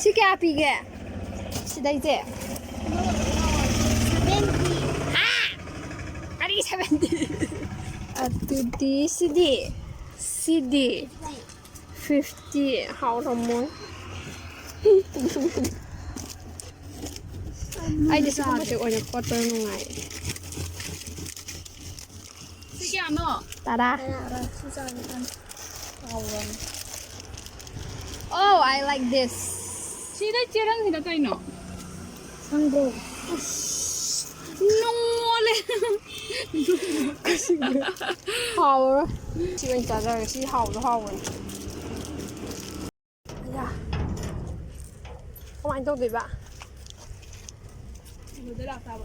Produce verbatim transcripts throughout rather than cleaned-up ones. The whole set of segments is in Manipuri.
ꯁꯤ ꯀꯌꯥ ꯄꯤꯒꯦ? ꯁꯤꯗꯩꯁꯦ? ꯍꯥ? ꯀꯔꯤ ꯁꯚꯦꯟꯇꯤ? ꯑꯗꯨꯗꯤ ꯁꯤꯗꯤ? ꯁꯤꯗꯤ? ꯐꯤꯐꯇꯤ꯫ ꯍꯥꯎꯔꯝꯃꯣꯏ꯫ ꯑꯩꯗꯤ ꯁꯤꯒꯨꯝꯕꯁꯦ ꯑꯣꯏꯅ ꯀꯣꯠꯄ ꯅꯨꯡꯉꯥꯏ꯫ ꯁꯤ ꯀꯌꯥꯅꯣ? ꯇꯔꯥ꯫ ꯇꯔꯥ, ꯁꯤ ꯆꯥꯒꯦ ꯈꯟ-, ꯍꯥꯎꯔꯝꯃꯤ꯫ Oh, I like this. ꯁꯤꯗ ꯆꯦꯔꯪꯁꯤꯗ ꯀꯩꯅꯣ? ꯈꯪꯗ꯭ꯔꯣ? ꯑꯁ, ꯅꯣꯡꯉꯣꯜꯂꯦ꯫ ꯍꯥꯎꯔꯣꯏ꯫ ꯁꯤ ꯑꯣꯏꯅ ꯆꯥꯖꯔꯒꯦ꯫ ꯁꯤ ꯍꯥꯎꯁꯨ ꯍꯥꯎꯕꯅꯤ꯫ ꯑꯌꯥ꯫ ꯀꯃꯥꯏꯅ ꯇꯧꯗꯣꯏꯕ? ꯁꯤꯗ ꯂꯥꯛꯇꯥꯕ꯫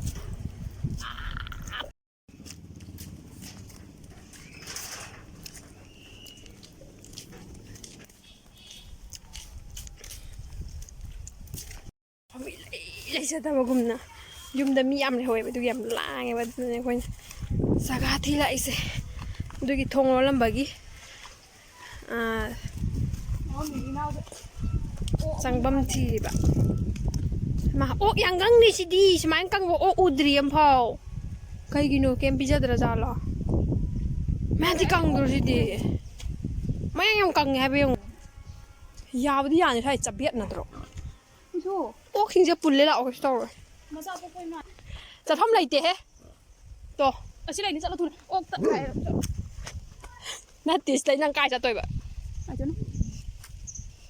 ꯃꯤ ꯂꯩ-, ꯂꯩꯖꯗꯕꯒꯨꯝꯅ꯫ ꯌꯨꯝꯗ ꯃꯤ ꯌꯥꯝ ꯂꯩꯍꯧꯋꯦꯕ, ꯑꯗꯨꯒꯤ ꯌꯥꯝ ꯂꯥꯡꯉꯦꯕ꯫ ꯑꯗꯨꯅꯅꯦ ꯑꯩꯈꯣꯏꯅ ꯖꯒꯥ ꯊꯤꯂꯛꯏꯁꯦ꯫ ꯑꯗꯨꯒꯤ ꯊꯣꯡ ꯂꯣꯜꯂꯝꯕꯒꯤ, ꯑꯥ, ꯆꯪꯐꯝ ꯊꯤꯔꯤꯕ꯫ ꯃꯥ, ꯑꯣꯛ ꯌꯥꯝ ꯀꯪꯅꯤ ꯁꯤꯗꯤ꯫ ꯁꯨꯃꯥꯏꯅ ꯀꯪꯕ ꯑꯣꯛ ꯎꯗ꯭ꯔꯤ ꯑꯝꯐꯥꯎ꯫ ꯀꯩꯒꯤꯅꯣ? ꯀꯩꯝ ꯄꯤꯖꯗ꯭ꯔꯖꯥꯠꯂꯣ? ꯃꯥꯗꯤ ꯀꯪꯗ꯭ꯔꯣ ꯁꯤꯗꯤ? ꯃꯌꯥꯡ ꯌꯥꯝ ꯀꯪꯉꯦ ꯍꯥꯏꯕ ꯌꯦꯡꯉꯨ꯫ ꯌꯥꯕꯨꯗꯤ ꯌꯥꯅꯤ, ꯁ꯭ꯋꯥꯏ ꯆꯕꯦꯠ ꯅꯠꯇ꯭ꯔꯣ? ꯑꯣꯛꯁꯤꯡꯁꯦ ꯄꯨꯜꯂꯦ ꯂꯥꯛꯑꯣ, ꯀꯩꯁꯨ ꯇꯧꯔꯣꯏ꯫ ꯃꯆꯥ ꯄꯣꯛꯄ ꯏꯃꯥ꯫ ꯆꯠꯐꯝ ꯂꯩꯇꯦꯍꯦ꯫ ꯇꯣ꯫ ꯑꯁꯤ ꯂꯩꯅꯤ, ꯆꯠꯂꯣ ꯊꯨꯅ꯫ ꯑꯣꯛꯇ ꯉꯥꯏꯔꯦ꯫ ꯅꯠꯇꯦ, ꯁꯤꯗꯩ ꯅꯪ ꯀꯥꯏ ꯆꯠꯇꯣꯏꯕ? ꯉꯥꯏꯈꯣꯅꯦ꯫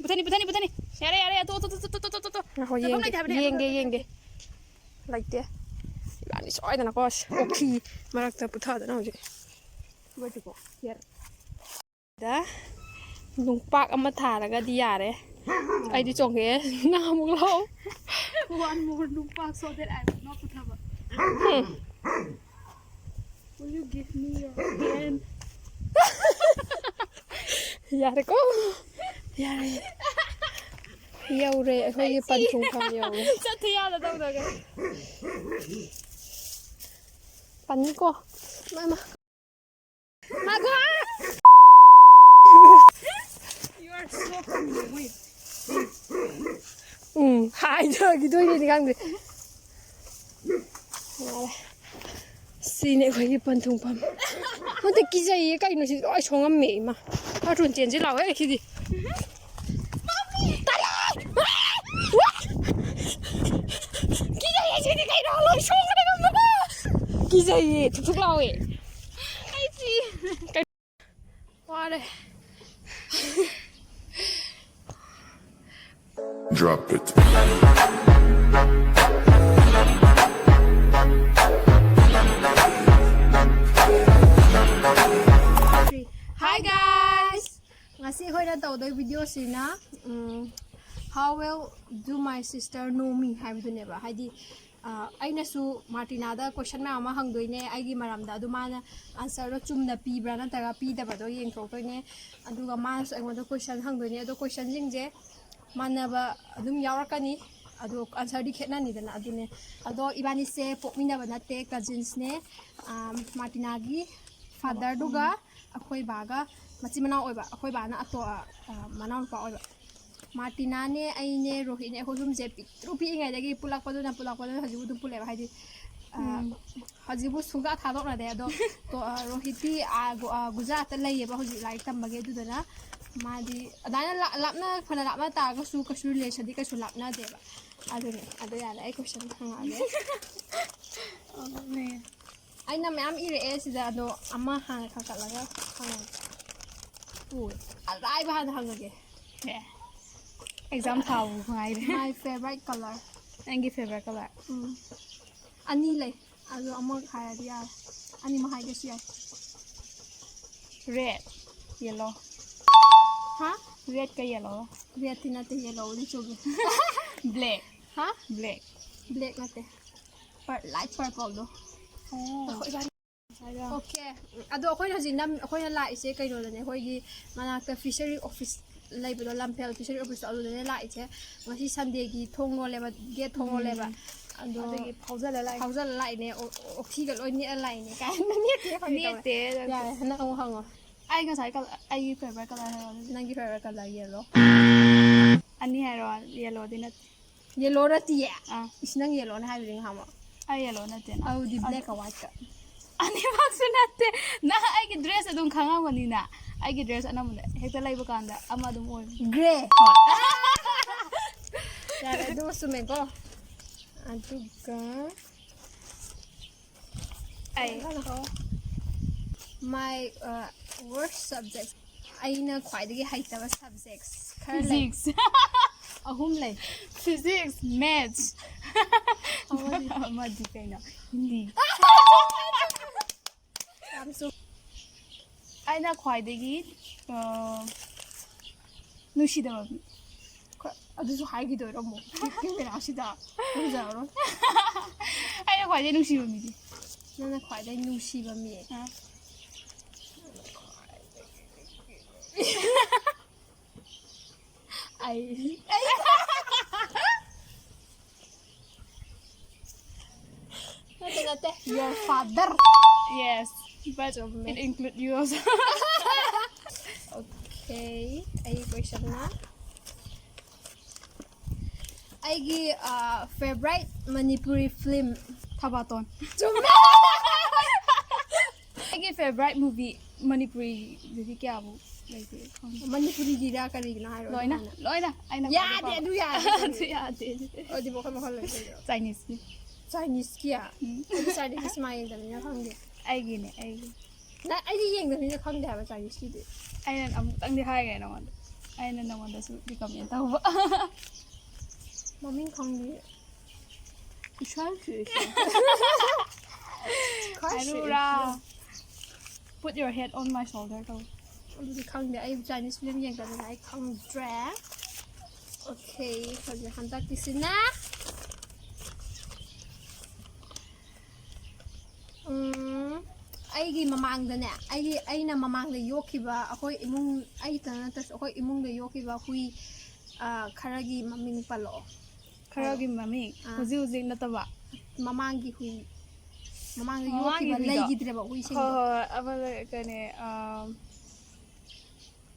ꯄꯨꯊꯅꯤ, ꯄꯨꯊꯅꯤ, ꯄꯨꯊꯅꯤ꯫ ꯌꯥꯔꯦ, ꯌꯥꯔꯦ, ꯑꯇꯣ, ꯑꯇꯣ, ꯑꯇꯣ, ꯑꯇꯣ, ꯑꯇꯣ, ꯑꯇꯣ꯫ ꯉꯥꯏꯈꯣ, ꯆꯠꯐꯝ ꯌꯦꯡꯒꯦ, ꯂꯩꯇꯦ ꯍꯥꯏꯕꯅꯦ꯫ ꯌꯦꯡꯒꯦ, ꯌꯦꯡꯒꯦ꯫ ꯂꯩꯇꯦ꯫ ꯏꯕꯥꯅꯤ ꯁꯣꯏꯗꯅꯀꯣ ꯑꯣꯛꯈꯤ ꯃꯔꯛꯇ ꯄꯨꯊꯗꯅ ꯍꯧꯖꯤꯛ꯫ ꯂꯣꯏꯗ꯭ꯔꯤꯕꯣ? ꯌꯥꯔꯦ꯫ ꯗ ꯅꯨꯡꯄꯥꯛ ꯑꯃ ꯊꯥꯔꯒꯗꯤ ꯌꯥꯔꯦ꯫ ꯑꯩꯗꯤ ꯆꯣꯡꯉꯦ꯫ ꯅꯪ ꯑꯃꯨꯛ ꯂꯥꯛꯑꯣ꯫ One more ꯅꯨꯡꯄꯥꯛ so that I will not ꯄꯨꯊꯕ꯫ Um. Will you give me your hand? ꯌꯥꯔꯦꯀꯣ? ꯌꯥꯔꯦ꯫ ꯌꯧꯔꯦ, ꯑꯩꯈꯣꯏꯒꯤ ꯄꯟꯊꯨꯡꯐꯝ ꯌꯧꯔꯦ꯫ ꯆꯠꯊ ꯌꯥꯗ ꯇꯧꯗꯒ꯫ ꯄꯟꯅꯤꯀꯣ? ꯃꯥ, ꯃꯥ꯫ ꯉꯥꯏꯈꯣ! You are so funny. Wait. ꯍꯥꯏꯊꯈꯤꯗꯣꯏꯅꯤꯗꯤ ꯈꯪꯗꯦ꯫ ꯌꯥꯔꯦ꯫ ꯁꯤꯅꯦ ꯑꯩꯈꯣꯏꯒꯤ ꯄꯟꯊꯨꯡꯐꯝ꯫ ꯅꯠꯇꯦ, ꯀꯤꯖꯩꯌꯦ꯫ ꯀꯩꯅꯣ ꯁꯤ ꯂꯣꯏ ꯁꯣꯡꯉꯝꯃꯦ ꯏꯃꯥ꯫ ꯀꯥꯔꯇꯨꯟ ꯆꯦꯟꯁꯤ ꯂꯥꯛꯑꯣ ꯍꯦ ꯁꯤꯗꯤ꯫ ꯇꯜꯂꯦ! ꯀꯤꯖꯩꯌꯦ ꯁꯤꯗꯤ ꯀꯩꯅꯣ ꯂꯣꯏ ꯁꯣꯡꯉ ꯂꯩꯔꯝꯃꯒ꯫ ꯀꯤꯖꯩꯌꯦ ꯊꯨꯛ ꯊꯨꯛ ꯂꯥꯎꯋꯦ꯫ ꯑꯩ ꯁꯤ ꯋꯥꯔꯦ꯫ Drop it. Hi guys! ꯉꯁꯤ ꯑꯩꯈꯣꯏꯅ ꯇꯧꯗꯣꯏ ꯚꯤꯗꯤꯑꯣꯁꯤꯅ, ꯎꯝ, How will do my sister know me ꯍꯥꯏꯕꯗꯨꯅꯦꯕ꯫ ꯍꯥꯏꯗꯤ, ꯑ, ꯑꯩꯅꯁꯨ ꯃꯥꯔꯇꯤꯅꯥꯗ ꯀꯣꯏꯁꯟ ꯃꯌꯥꯝ ꯑꯃ ꯍꯪꯗꯣꯏꯅꯦ ꯑꯩꯒꯤ ꯃꯔꯝꯗ꯫ ꯑꯗꯨ ꯃꯥꯅ ꯑꯟꯁꯔꯗꯣ ꯆꯨꯝꯅ ꯄꯤꯕ꯭ꯔꯥ ꯅꯠꯇ꯭ꯔꯒ ꯄꯤꯗꯕꯗꯣ ꯌꯦꯡꯊꯣꯛꯇꯣꯏꯅꯦ꯫ ꯑꯗꯨꯒ ꯃꯥꯅꯁꯨ ꯑꯩꯉꯣꯟꯗ ꯀꯣꯏꯁꯟ ꯍꯪꯗꯣꯏꯅꯦ꯫ ꯑꯗꯣ ꯀꯣꯏꯁꯟꯁꯤꯡꯁꯦ ꯃꯥꯟꯅꯕ ꯑꯗꯨꯝ ꯌꯥꯎꯔꯛꯀꯅꯤ꯫ ꯑꯗꯣ ꯑꯟꯁꯔꯗꯤ ꯈꯦꯠꯅꯅꯤꯗꯅ꯫ ꯑꯗꯨꯅꯦ꯫ ꯑꯗꯣ ꯏꯕꯥꯅꯤꯁꯦ ꯄꯣꯛꯃꯤꯟꯅꯕ ꯅꯠꯇꯦ, ꯀꯖꯤꯟꯁꯅꯦ꯫ ꯑ, ꯃꯥꯔꯇꯤꯅꯥꯒꯤ ꯐꯥꯗꯔꯗꯨꯒ ꯑꯩꯈꯣꯏ ꯕꯥꯒ ꯃꯆꯤꯟ ꯃꯅꯥꯎ ꯑꯣꯏꯕ꯫ ꯑꯩꯈꯣꯏ ꯕꯥꯅ ꯑꯇꯣ-, ꯑ, ꯃꯅꯥꯎꯅꯨꯄꯥ ꯑꯣꯏꯕ꯫ ꯃꯥꯔꯇꯤꯅꯥꯅꯦ, ꯑꯩꯅꯦ, ꯔꯣꯍꯤꯠꯅꯦ, ꯑꯩꯈꯣꯏ ꯑꯍꯨꯝꯁꯦ ꯄꯤꯛꯇ꯭ꯔꯨ ꯄꯤꯛꯏꯉꯩꯗꯒꯤ ꯄꯨꯜꯂꯛꯄꯗꯨꯅ, ꯄꯨꯜꯂꯛꯄꯗꯨꯅ ꯍꯧꯖꯤꯛ ꯑꯗꯨꯝ ꯄꯨꯜꯂꯦꯕ꯫ ꯍꯥꯏꯗꯤ, ꯑ, ꯎꯝ꯫ ꯍꯧꯖꯤꯛꯄꯨ ꯁꯨꯡꯊꯥ ꯊꯥꯗꯣꯛꯅꯗꯦ꯫ ꯑꯗꯣ ꯇꯣ-, ꯑ, ꯔꯣꯍꯤꯠꯇꯤ, ꯑ, ꯒꯨ-, ꯑ, ꯒꯨꯖꯔꯥꯠꯇ ꯂꯩꯌꯦꯕ ꯍꯧꯖꯤꯛ ꯂꯥꯏꯔꯤꯛ ꯇꯝꯕꯒꯤ꯫ ꯑꯗꯨꯗꯨꯅ ꯃꯥꯗꯤ ꯑꯗꯨꯃꯥꯏꯅ ꯂꯥꯞ-, ꯂꯥꯞꯅ, ꯐꯅ ꯂꯥꯞꯅ ꯇꯥꯔꯒꯁꯨ ꯀꯩꯁꯨ ꯔꯤꯂꯦꯁꯟꯗꯤ ꯀꯩꯁꯨ ꯂꯥꯞꯅꯗꯦꯕ꯫ ꯑꯗꯨꯅꯦ꯫ ꯑꯗꯨ ꯌꯥꯔꯦ, ꯑꯩ ꯀꯣꯏꯁꯟ ꯍꯪꯉꯛꯑꯒꯦ꯫ ꯑꯣ, ꯅꯦ꯫ ꯑꯩꯅ ꯃꯌꯥꯝ ꯏꯔꯛꯑꯦ ꯁꯤꯗ, ꯑꯗꯣ ꯑꯃ ꯍꯥꯟꯅ ꯈꯟꯒꯠꯂꯒ ꯍꯪꯉꯒꯦ꯫ ꯎ, ꯑꯔꯥꯏꯕ ꯍꯥꯟꯅ ꯍꯪꯉꯒꯦ꯫ ꯑꯦ, ꯑꯦꯛꯖꯥꯝ ꯊꯥꯕꯕꯨ ꯉꯥꯏꯔꯦ꯫ My favorite color. ꯅꯪꯒꯤ ꯐꯦꯚꯔꯥꯏꯠ ꯀꯂꯔ? ꯎꯝ꯫ ꯑꯅꯤ ꯂꯩ, ꯑꯗꯣ ꯑꯃꯈꯛ ꯍꯥꯏꯔꯗꯤ ꯌꯥꯔꯦ꯫ ꯑꯅꯤꯃꯛ ꯍꯥꯏꯗ꯭ꯔꯁꯨ ꯌꯥꯏ꯫ Red, yellow. ꯍꯥ? ꯔꯦꯗꯀ ꯌꯦꯜꯂꯣꯒ꯫ ꯔꯦꯗꯇꯤ ꯅꯠꯇꯦ, ꯌꯦꯜꯂꯣꯕꯨꯗꯤ ꯆꯨꯝꯃꯤ꯫ ꯕ꯭ꯂꯦꯛ꯫ ꯍꯥ? ꯕ꯭ꯂꯦꯛ꯫ ꯕ꯭ꯂꯦꯛ ꯅꯠꯇꯦ꯫ ꯄꯔ-, ꯂꯥꯏꯠ ꯄꯔꯄꯜꯗꯣ꯫ ꯑꯣ꯫ ꯑꯩꯈꯣꯏ ꯏꯕꯥꯅꯤ ꯉꯁꯥꯏꯗꯣ꯫ ꯑꯣꯀꯦ꯫ ꯑꯗꯣ ꯑꯩꯈꯣꯏꯅ ꯍꯧꯖꯤꯛ ꯅꯝ-, ꯑꯩꯈꯣꯏꯅ ꯂꯥꯛꯏꯁꯦ ꯀꯩꯅꯣꯗꯅꯦ, ꯑꯩꯈꯣꯏꯒꯤ ꯃꯅꯥꯛꯇ ꯐꯤꯁꯔꯤ ꯑꯣꯐꯤꯁ ꯂꯩꯕꯗꯣ, ꯂꯝꯐꯦꯜ ꯐꯤꯁꯔꯤ ꯑꯣꯐꯤꯁꯇꯣ, ꯑꯗꯨꯗꯅꯦ ꯂꯥꯛꯏꯁꯦ꯫ ꯉꯁꯤ ꯁꯟꯗꯦꯒꯤ ꯊꯣꯡ ꯂꯣꯜꯂꯦꯕ, ꯒꯦꯠ ꯊꯣꯡ ꯂꯣꯜꯂꯦꯕ꯫ ꯎꯝ꯫ ꯑꯗꯣ ꯑꯗꯨꯒꯤ ꯐꯥꯎꯖꯜꯂ ꯂꯥꯛꯏ꯫ ꯐꯥꯎꯖꯜꯂ ꯂꯥꯛꯏꯅꯦ꯫ ꯑꯣ-, ꯑꯣꯛꯊꯤꯒ ꯂꯣꯏ ꯅꯦꯠꯂ ꯂꯥꯛꯏꯅꯦ ꯀꯥꯏꯅ꯫ ꯅꯦꯠꯇꯦ, ꯐꯥꯒꯤ ꯇꯧꯕ꯫ ꯅꯦꯠꯇꯦ, ꯅꯠꯇꯦ꯫ ꯌꯥꯔꯦ, ꯅꯪ ꯑꯃꯨꯛ ꯍꯪꯉꯣ꯫ ꯑꯩ ꯉꯁꯥꯏ ꯀꯂꯔ, ꯑꯩꯒꯤ ꯐꯦꯚꯔꯥꯏꯠ ꯀꯂꯔ ꯍꯥꯏꯔꯛꯑꯣ ꯑꯗꯨꯗꯤ꯫ ꯅꯪꯒꯤ ꯐꯦꯚꯔꯥꯏꯠ ꯀꯂꯔ ꯌꯦꯜꯂꯣ꯫ ꯑꯅꯤ ꯍꯥꯏꯔꯣ, ꯌꯦꯜꯂꯣꯗꯤ ꯅꯠꯇꯦ꯫ Yellow ꯅꯠꯇꯤꯌꯦ꯫ ꯑꯥ꯫ ꯏꯁ, ꯅꯪ yellow ꯅꯦ ꯍꯥꯏꯕꯗꯤ ꯉꯍꯥꯟꯃꯨꯛ꯫ ꯑꯩ yellow ꯅꯠꯇꯦꯅ꯫ ꯑꯗꯨꯗꯤ black ꯀ white ꯀ꯫ ꯑꯅꯤꯃꯛꯁꯨ ꯅꯠꯇꯦ꯫ ꯅꯪ ꯑꯩꯒꯤ dress ꯑꯗꯨꯝ ꯈꯪꯉꯝꯒꯅꯤꯅ꯫ ꯑꯩꯒꯤ dress ꯑꯅꯝꯕꯅ ꯍꯦꯛꯇ ꯂꯩꯕ ꯀꯥꯟꯗ ꯑꯃ ꯑꯗꯨꯝ ꯑꯣꯏꯕ꯫ Grey꯫ ꯍꯣꯏ꯫ ꯌꯥꯔꯦ, ꯑꯗꯨꯃ ꯆꯨꯝꯃꯦꯀꯣ꯫ ꯑꯗꯨꯒ ꯑꯩ my uh, worst subject, ꯑꯩꯅ ꯈ꯭ꯋꯥꯏꯗꯒꯤ ꯍꯩꯇꯕ subjects ꯈꯔ ꯂꯩ꯫ Physics꯫ ꯑꯍꯨꯝ ꯂꯩ꯫ Physics, maths꯫ ꯑꯃꯗꯤ? ꯑꯃꯗꯤ ꯀꯩꯅꯣ? ꯍꯤꯟꯗꯤ꯫ ꯌꯥꯝ ꯆꯨꯝ- ꯑꯩꯅ ꯈ꯭ꯋꯥꯏꯗꯒꯤ ꯑ, ꯅꯨꯡꯁꯤꯗꯕ ꯃꯤ꯫ ꯑꯗꯨꯁꯨ ꯍꯥꯏꯈꯤꯗꯣꯏꯔꯣ ꯑꯃꯨꯛ? ꯀꯦꯃꯦꯔꯥꯁꯤꯗ ꯎꯖꯔꯣꯏ꯫ ꯑꯩꯅ ꯈ꯭ꯋꯥꯏꯗꯒꯤ ꯅꯨꯡꯁꯤꯕ ꯃꯤꯗꯤ? ꯅꯪꯅ ꯈ꯭ꯋꯥꯏꯗꯒꯤ ꯅꯨꯡꯁꯤꯕ ꯃꯤ? ꯑ꯫ ꯑꯩ ꯅꯠꯇꯦ, ꯅꯠꯇꯦ, your father. Yes, but ꯆꯨꯝꯃꯦ꯫ It include you also. Okay, ꯑꯩꯒꯤ questionꯅ ꯑꯩꯒꯤ favourite Manipuri film꯫ ꯊꯕꯥꯇꯣꯟ꯫ ꯆꯨꯝꯃꯦ꯫ ꯑꯩꯒꯤ favourite movie ꯃꯅꯤꯄꯨꯔꯤꯗꯗꯤ ꯀꯌꯥꯕꯨ ꯂꯩꯇꯦ ꯈꯪꯗꯦ꯫ ꯃꯅꯤꯄꯨꯔꯤꯒꯤꯔ ꯀꯔꯤꯒꯤꯅꯣ ꯍꯥꯏꯔꯣ ꯂꯣꯏꯅ ꯑꯗꯨꯃꯥꯏꯅ꯫ ꯂꯣꯏꯅ ꯑꯩꯅ ꯌꯥꯗꯦ, ꯑꯗꯨ ꯌꯥꯗꯦ꯫ ꯑꯗꯨ ꯌꯥꯗꯦ꯫ ꯑꯗꯨꯗꯤ ꯃꯈꯜ ꯃꯈꯜ ꯂꯩ ꯀꯩꯅꯣ꯫ Chineseꯀꯤ꯫ Chineseꯀꯤꯌꯥ? ꯎꯝ꯫ ꯑꯩꯗꯤ Chineseꯀꯤ ꯁꯤꯃꯥ ꯌꯦꯡꯗꯕꯅꯤꯅ ꯈꯪꯗꯦ꯫ ꯑꯩꯒꯤꯅꯦ ꯑꯩꯒꯤ꯫ ꯅꯪ ꯑꯩꯗꯤ ꯌꯦꯡꯗꯕꯅꯤꯅ ꯈꯪꯗꯦ ꯍꯥꯏꯕ Chineseꯀꯤꯗꯤ꯫ ꯑꯩꯅ ꯑꯃꯨꯛꯇꯪꯗꯤ ꯍꯥꯏꯈ꯭ꯔꯦ ꯅꯉꯣꯟꯗ꯫ ꯑꯩꯅ ꯅꯉꯣꯟꯗꯁꯨ recommend ꯇꯧꯕ꯫ ꯃꯃꯤꯡ ꯈꯪꯗꯦ꯫ ꯍꯥꯏꯔꯨꯔꯥ꯫ Put your head on my shoulder ꯇꯧ꯫ ꯑꯗꯨꯗꯤ ꯈꯪꯗꯦ, ꯑꯩ Chinese film ꯌꯦꯡꯗꯕꯅꯤꯅ ꯑꯩ ꯈꯪꯗ꯭ꯔꯦ꯫ Okay, ꯍꯧꯖꯤꯛ ꯍꯟꯗꯛꯀꯤꯁꯤꯅ ꯎꯝ, ꯑꯩꯒꯤ ꯃꯃꯥꯡꯗꯅꯦ, ꯑꯩꯒꯤ, ꯑꯩꯅ ꯃꯃꯥꯡꯗ ꯌꯣꯛꯈꯤꯕ ꯑꯩꯈꯣꯏ ꯏꯃꯨꯡ, ꯑꯩꯇ ꯅꯠꯇ꯭ꯔꯁꯨ ꯑꯩꯈꯣꯏ ꯏꯃꯨꯡꯗ ꯌꯣꯛꯈꯤꯕ ꯍꯨꯏ, ꯑ, ꯈꯔꯒꯤ ꯃꯃꯤꯡ ꯄꯜꯂꯛꯑꯣ꯫ ꯈꯔꯒꯤ ꯃꯃꯤꯡ ꯑꯥ꯫ ꯍꯧꯖꯤꯛ ꯍꯧꯖꯤꯛ ꯅꯠꯇꯕ꯫ ꯃꯃꯥꯡꯒꯤ ꯍꯨꯏ, ꯃꯃꯥꯡꯗ ꯃꯃꯥꯡꯒꯤ ꯌꯣꯛꯈꯤꯕ ꯍꯨꯏꯗꯣ? ꯂꯩꯈꯤꯗ꯭ꯔꯦꯕ ꯍꯨꯏꯁꯤꯡꯗꯣ꯫ ꯍꯣꯏ ꯍꯣꯏ, ꯑꯃ ꯀꯩꯅꯣ, ꯑꯝ,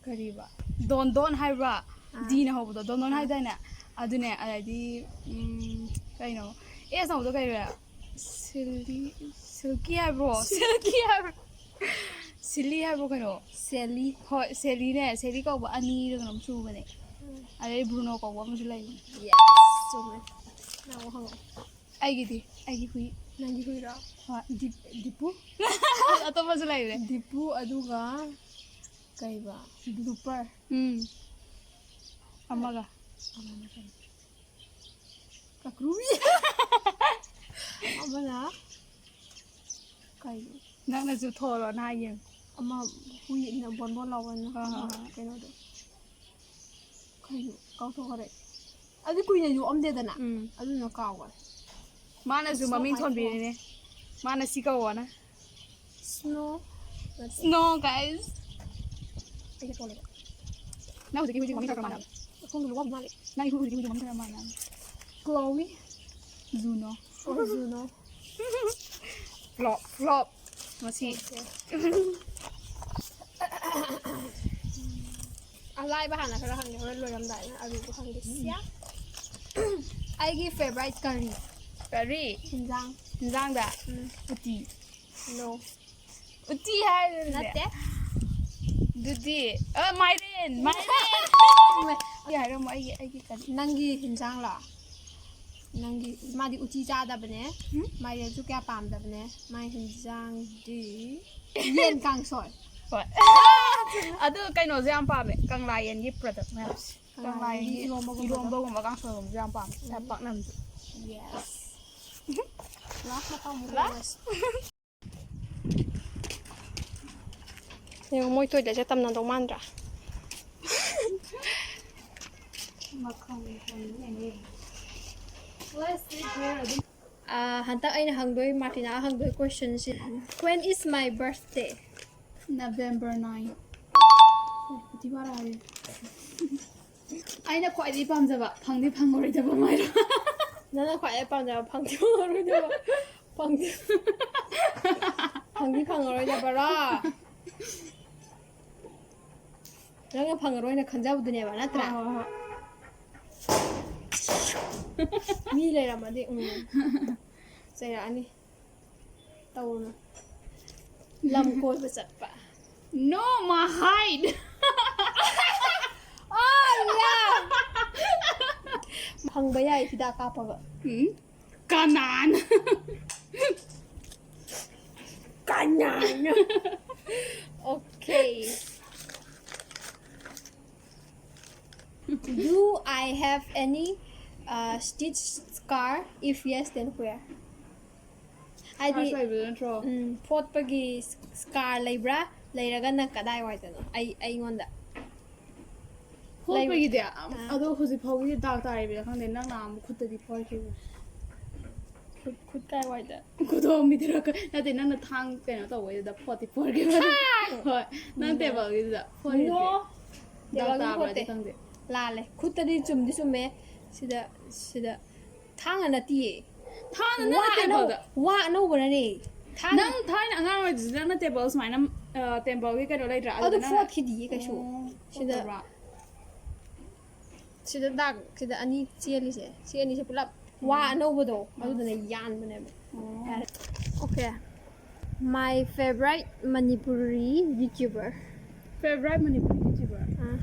ꯀꯔꯤꯕ? ꯗꯣꯟꯗꯣꯟ ꯍꯥꯏꯕ꯭ꯔꯥ? ꯑꯥ꯫ ꯗꯤꯅ ꯍꯧꯕꯗꯣ ꯗꯣꯟꯗꯣꯟ ꯑꯥ꯫ ꯍꯥꯏꯗꯥꯏꯅꯦ? ꯑꯗꯨꯅꯦ, ꯑꯗꯩꯗꯤ, ꯎꯝ, ꯀꯩꯅꯣ, ꯑꯦꯁ ꯍꯧꯕꯗꯣ ꯀꯩꯔꯣ? ꯁꯤꯜꯂꯤ, ꯁꯤꯜꯀꯤ ꯍꯥꯏꯕ꯭ꯔꯣ? ꯁꯤꯜꯀꯤ ꯍꯥꯏꯕ꯭ꯔꯣ? ꯁꯤꯜꯂꯤ ꯍꯥꯏꯕ꯭ꯔꯣ ꯀꯩꯅꯣ? ꯁꯦꯂꯤ꯫ ꯍꯣꯏ, ꯁꯦꯂꯤꯅꯦ꯫ ꯁꯦꯂꯤ ꯀꯧꯕ ꯑꯅꯤꯔ ꯀꯩꯅꯣꯝ ꯁꯨꯕꯅꯦ꯫ ꯎꯝ꯫ ꯑꯗꯩ ꯕ꯭ꯔꯨꯅꯣ ꯀꯧꯕ ꯑꯃꯁꯨ ꯂꯩꯕꯅꯦ꯫ Yes, ꯆꯨꯝꯃꯦ꯫ ꯅꯪ ꯑꯃꯨꯛ ꯍꯪꯉꯛꯑꯣ꯫ ꯑꯩꯒꯤꯗꯤ, ꯑꯩꯒꯤ ꯍꯨꯏ꯫ ꯅꯪꯒꯤ ꯍꯨꯏꯔꯣ? ꯍꯣꯏ꯫ ꯗꯤꯞ-, ꯗꯤꯄꯨ? ꯑꯇꯣꯞꯄꯁꯨ ꯂꯩꯔꯦ꯫ ꯗꯤꯄꯨ, ꯑꯗꯨꯒ ꯀꯩꯕ? ꯕ꯭ꯂꯨꯄꯔ꯫ ꯎꯝ꯫ ꯑꯃꯒ꯫ ꯑꯃꯅ ꯀꯩꯅꯣ? ꯀꯀ꯭ꯔꯨꯕꯤ꯫ ꯑꯃꯅ ꯀꯩꯅꯣ? ꯅꯪꯅꯁꯨ ꯊꯣꯛꯂꯣ, ꯅꯍꯥꯟ ꯌꯦꯡꯉꯨ꯫ ꯑꯃ ꯍꯨꯏ ꯑꯩꯅ ꯕꯣꯟ ꯕꯣꯟ ꯂꯥꯎꯕ ꯑꯃ, ꯍꯣꯏ, ꯍꯣꯏ, ꯑꯃ ꯍꯣꯏ꯫ ꯀꯩꯅꯣꯗꯣ꯫ ꯀꯩꯅꯣ? ꯀꯥꯎꯊꯣꯛꯈ꯭ꯔꯦ꯫ ꯑꯗꯨ ꯀꯨꯏꯅ ꯌꯣꯛꯑꯝꯗꯦꯗꯅ꯫ ꯎꯝ꯫ ꯑꯗꯨꯅ ꯀꯥꯎꯈ꯭ꯔꯦ꯫ ꯃꯥꯅꯁꯨ It's not ꯃꯃꯤꯡ my ꯊꯣꯟꯕꯤꯔꯤꯅꯦ꯫ Mom꯫ ꯃꯥꯅ ꯁꯤ ꯀꯧꯋꯣꯅ꯫ Snow꯫ ꯅꯠꯇꯦ꯫ Snow, guys꯫ ꯑꯩꯒ ꯊꯣꯜꯂꯦꯕ꯫ ꯅꯪ ꯍꯧꯖꯤꯛꯀꯤ ꯍꯨꯏꯗꯨꯒ ꯃꯃꯤꯡ ꯈꯔ ꯈꯔ ꯃꯥꯟꯅꯕ꯫ ꯈꯣꯡꯗꯣ ꯂꯨꯋꯥꯎꯕꯤ ꯃꯥꯜꯂꯦ꯫ ꯅꯪꯒꯤ ꯍꯨꯏ ꯍꯨꯏꯗꯨꯒ ꯃꯃꯤꯡ ꯈꯔ ꯃꯥꯟꯅꯕ꯫ Chloe꯫ ꯖꯨꯅꯣ꯫ ꯑꯣ, ꯖꯨꯅꯣ꯫ Flop, flop꯫ ꯉꯁꯤ꯫ Okay꯫ ꯑꯂꯥꯏꯕ ꯍꯥꯟꯅ ꯈꯔ ꯍꯪꯒꯦ, ꯍꯣꯔꯦꯟ ꯂꯣꯏꯔꯝꯗꯥꯏꯗ ꯑꯔꯨꯕ ꯍꯪꯒꯦ꯫ ꯎꯝ꯫ ꯁꯤꯌꯥ꯫ ꯑꯩꯒꯤ favourite ꯀꯔꯤ? ꯀꯔꯤ? ꯍꯤꯟꯖꯥꯡ꯫ ꯍꯤꯟꯖꯥꯡꯗ? ꯎꯝ꯫ ꯎꯇꯤ꯫ No꯫ ꯎꯇꯤ ꯍꯥꯏꯔꯅꯦ꯫ ꯅꯠꯇꯦ꯫ ꯑꯗꯨꯗꯤ, ꯑ, ꯃꯥꯏꯔꯦꯟ, ꯃꯥꯏꯔꯦꯟ꯫ ꯆꯨꯝꯃꯦ꯫ ꯑꯩ ꯍꯥꯏꯔꯝꯃꯣ, ꯑꯩꯒꯤ, ꯑꯩꯒꯤ ꯀꯔꯤ? ꯅꯪꯒꯤ ꯍꯤꯟꯖꯥꯡꯂꯣ? ꯅꯪꯒꯤ, ꯃꯥꯗꯤ ꯎꯇꯤ ꯆꯥꯗꯕꯅꯦ, ꯎꯝ? ꯃꯥꯏꯔꯦꯟꯁꯨ ꯀꯌꯥ ꯄꯥꯝꯗꯕꯅꯦ꯫ ꯃꯥꯏ ꯍꯤꯟꯖꯥꯡꯗꯤ ꯌꯦꯟ ꯀꯥꯡꯁꯣꯏ꯫ ꯍꯣꯏ꯫ ꯑꯗꯨ ꯀꯩꯅꯣꯁꯨ ꯌꯥꯝ ꯄꯥꯝꯃꯦ, ꯀꯪꯂꯥ ꯌꯦꯟꯒꯤ product ꯃꯌꯥꯝꯁꯦ꯫ ꯀꯪꯂꯥ ꯀꯪꯂꯥ ꯌꯦꯟꯒꯤ ꯌꯦꯟꯒꯤ ꯏꯔꯣꯝꯕꯒꯨꯝꯕꯗꯣ꯫ ꯏꯔꯣꯝꯕꯒꯨꯝꯕ, ꯀꯥꯡꯁꯣꯏꯒꯨꯝꯕꯁꯨ ꯌꯥꯝ ꯄꯥꯝꯃꯦ, ꯎꯝ꯫ ꯄꯥꯛꯅꯝꯁꯨ꯫ Yes꯫ Last ꯃꯊꯪ ꯑꯃꯨꯛ last꯫ ꯇꯧꯔꯁꯤ꯫ ꯌꯦꯡꯉꯣ, ꯃꯣꯏ toiletꯁꯦ ꯇꯝꯅꯗꯧ ꯃꯥꯟꯗ꯭ꯔꯥ? ꯃꯈꯜ ꯃꯈꯜꯅꯤꯅꯦ꯫ Let's sit here ꯑꯗꯨꯝ꯫ ꯑꯥ, ꯍꯟꯗꯛ ꯑꯩꯅ ꯍꯪꯗꯣꯏ, ꯃꯥꯔꯇꯤꯅꯥ ꯍꯪꯗꯣꯏ questionꯁꯤ, "When is my birthday?" November nine꯫ ꯑꯦ, ꯎꯇꯤ ꯋꯥꯔꯥ ꯍꯥꯏꯔꯦ꯫ ꯑꯩꯅ ꯈ꯭ꯋꯥꯏꯗꯒꯤ ꯄꯥꯝꯖꯕ, ꯐꯪꯗꯤ ꯐꯪꯉꯔꯣꯏꯗꯕ ꯑꯃ ꯍꯥꯏꯔꯣ? ꯅꯪꯅ ꯈ꯭ꯋꯥꯏꯗꯒꯤ ꯄꯥꯝꯖꯕ, ꯐꯪꯗꯤ ꯐꯪꯉꯔꯣꯏꯗꯕ꯫ ꯐꯪꯗꯤ, ꯐꯪꯗꯤ ꯐꯪꯉꯔꯣꯏꯗꯕꯔꯣ? ꯅꯪꯅ ꯐꯪꯉꯔꯣꯏꯅ ꯈꯟꯖꯕꯗꯨꯅꯦꯕ, ꯅꯠꯇ꯭ꯔꯥ? ꯍꯣꯏ, ꯍꯣꯏ, ꯍꯣꯏ꯫ ꯃꯤ ꯂꯩꯔꯝꯃꯗꯤ ꯎꯝ ꯆꯩꯔꯛꯑꯅꯤ꯫ ꯇꯧꯅꯨ꯫ ꯂꯝ ꯀꯣꯏꯕ ꯆꯠꯄ꯫ No, my height. Oh yeah. ꯐꯪꯕ ꯌꯥꯏ ꯍꯤꯗꯥꯛ ꯀꯥꯞꯄꯒ꯫ Hmm? ꯀꯅꯥꯅ? ꯀꯅꯥꯅ? Okay. Do I have any uh, stitched scar? If yes, then where? ꯍꯥꯏꯗꯤ ꯁꯥꯏꯕꯗ ꯅꯠꯇ꯭ꯔꯣ? ꯎꯝ, ꯐꯣꯠꯄꯒꯤ scar ꯂꯩꯕ꯭ꯔꯥ? ꯂꯩꯔꯒꯅ ꯀꯗꯥꯏꯋꯥꯏꯗꯅꯣ? ꯑꯩ ꯑꯩꯉꯣꯟꯗ ꯐꯣꯠꯄꯒꯤꯗꯤ ꯑꯗꯣ ꯍꯧꯖꯤꯛ ꯐꯥꯎꯒꯤꯗꯤ ꯗꯥꯛ ꯇꯥꯔꯤꯕ꯭ꯔꯥ ꯈꯪꯗꯦ꯫ ꯅꯪ ꯅꯍꯥꯟ ꯈꯨꯠꯇꯗꯤ ꯐꯣꯠꯈꯤꯕ꯫ ꯈꯨꯠ ꯈꯨꯠ ꯀꯥꯏꯋꯥꯏꯗ? ꯈꯨꯗꯣꯝꯕꯤꯗꯨꯔ? ꯅꯠꯇꯦ, ꯅꯪꯅ ꯊꯥꯡ ꯀꯩꯅꯣ ꯇꯧꯕꯩꯗꯨꯗ ꯐꯣꯠꯇꯤ ꯐꯣꯠꯈꯤꯕ꯫ ꯍꯣꯏ, ꯅꯪ ꯇꯦꯕꯜꯒꯤꯗꯨꯗ ꯐꯣꯠꯈꯤꯕ꯫ No. ꯗꯥꯛ ꯇꯦꯕꯜꯒꯤ ꯇꯥꯕ꯭ꯔꯗꯤ ꯐꯣꯠꯇꯦ꯫ ꯈꯪꯗꯦ꯫ ꯂꯥꯜꯂꯦ꯫ ꯈꯨꯠꯇꯗꯤ ꯆꯨꯝꯗꯤ ꯆꯨꯝꯃꯦ꯫ ꯁꯤꯗ ꯁꯤꯗ ꯊꯥꯡꯅ ꯅꯠꯇꯤꯌꯦ꯫ ꯊꯥꯡꯅ ꯋꯥ ꯅꯪꯅ ꯑꯅꯧ ꯇꯦꯕꯜꯗ ꯋꯥ ꯑꯅꯧꯕꯅꯅꯦ꯫ ꯊꯥꯡꯅ ꯅꯪ ꯊꯥꯏꯅ ꯑꯉꯥꯡ ꯑꯣꯏꯔꯤꯗꯨꯗꯤ ꯅꯪꯅ ꯇꯦꯕꯜ ꯁꯨꯃꯥꯏꯅ ꯇꯦꯕꯜꯒꯤ ꯀꯩꯅꯣ ꯂꯩꯇ꯭ꯔꯥ? ꯑꯗꯨ ꯑꯗꯨꯗ ꯅꯪꯅ ꯐꯣꯠꯈꯤꯗꯤꯌꯦ ꯀꯩꯁꯨ꯫ ꯑꯣ, ꯁꯤꯗ ꯐꯣꯠꯇꯕ꯭ꯔꯥ? ꯁꯤꯗ ꯗꯥꯛ ꯁꯤꯗ ꯑꯅꯤ ꯆꯦꯜꯂꯤꯁꯦ꯫ ꯁꯤ ꯑꯅꯤꯁꯦ ꯄꯨꯂꯞ ꯋꯥ ꯑꯅꯧꯕꯗꯣ ꯑꯗꯨꯗꯨꯅ ꯌꯥꯟꯕꯅꯦꯕ꯫ ꯑꯣ꯫ ꯌꯥꯔꯦ꯫ Okay. My favorite Manipuri YouTuber. Favorite Manipuri YouTuber? ꯑꯥ꯫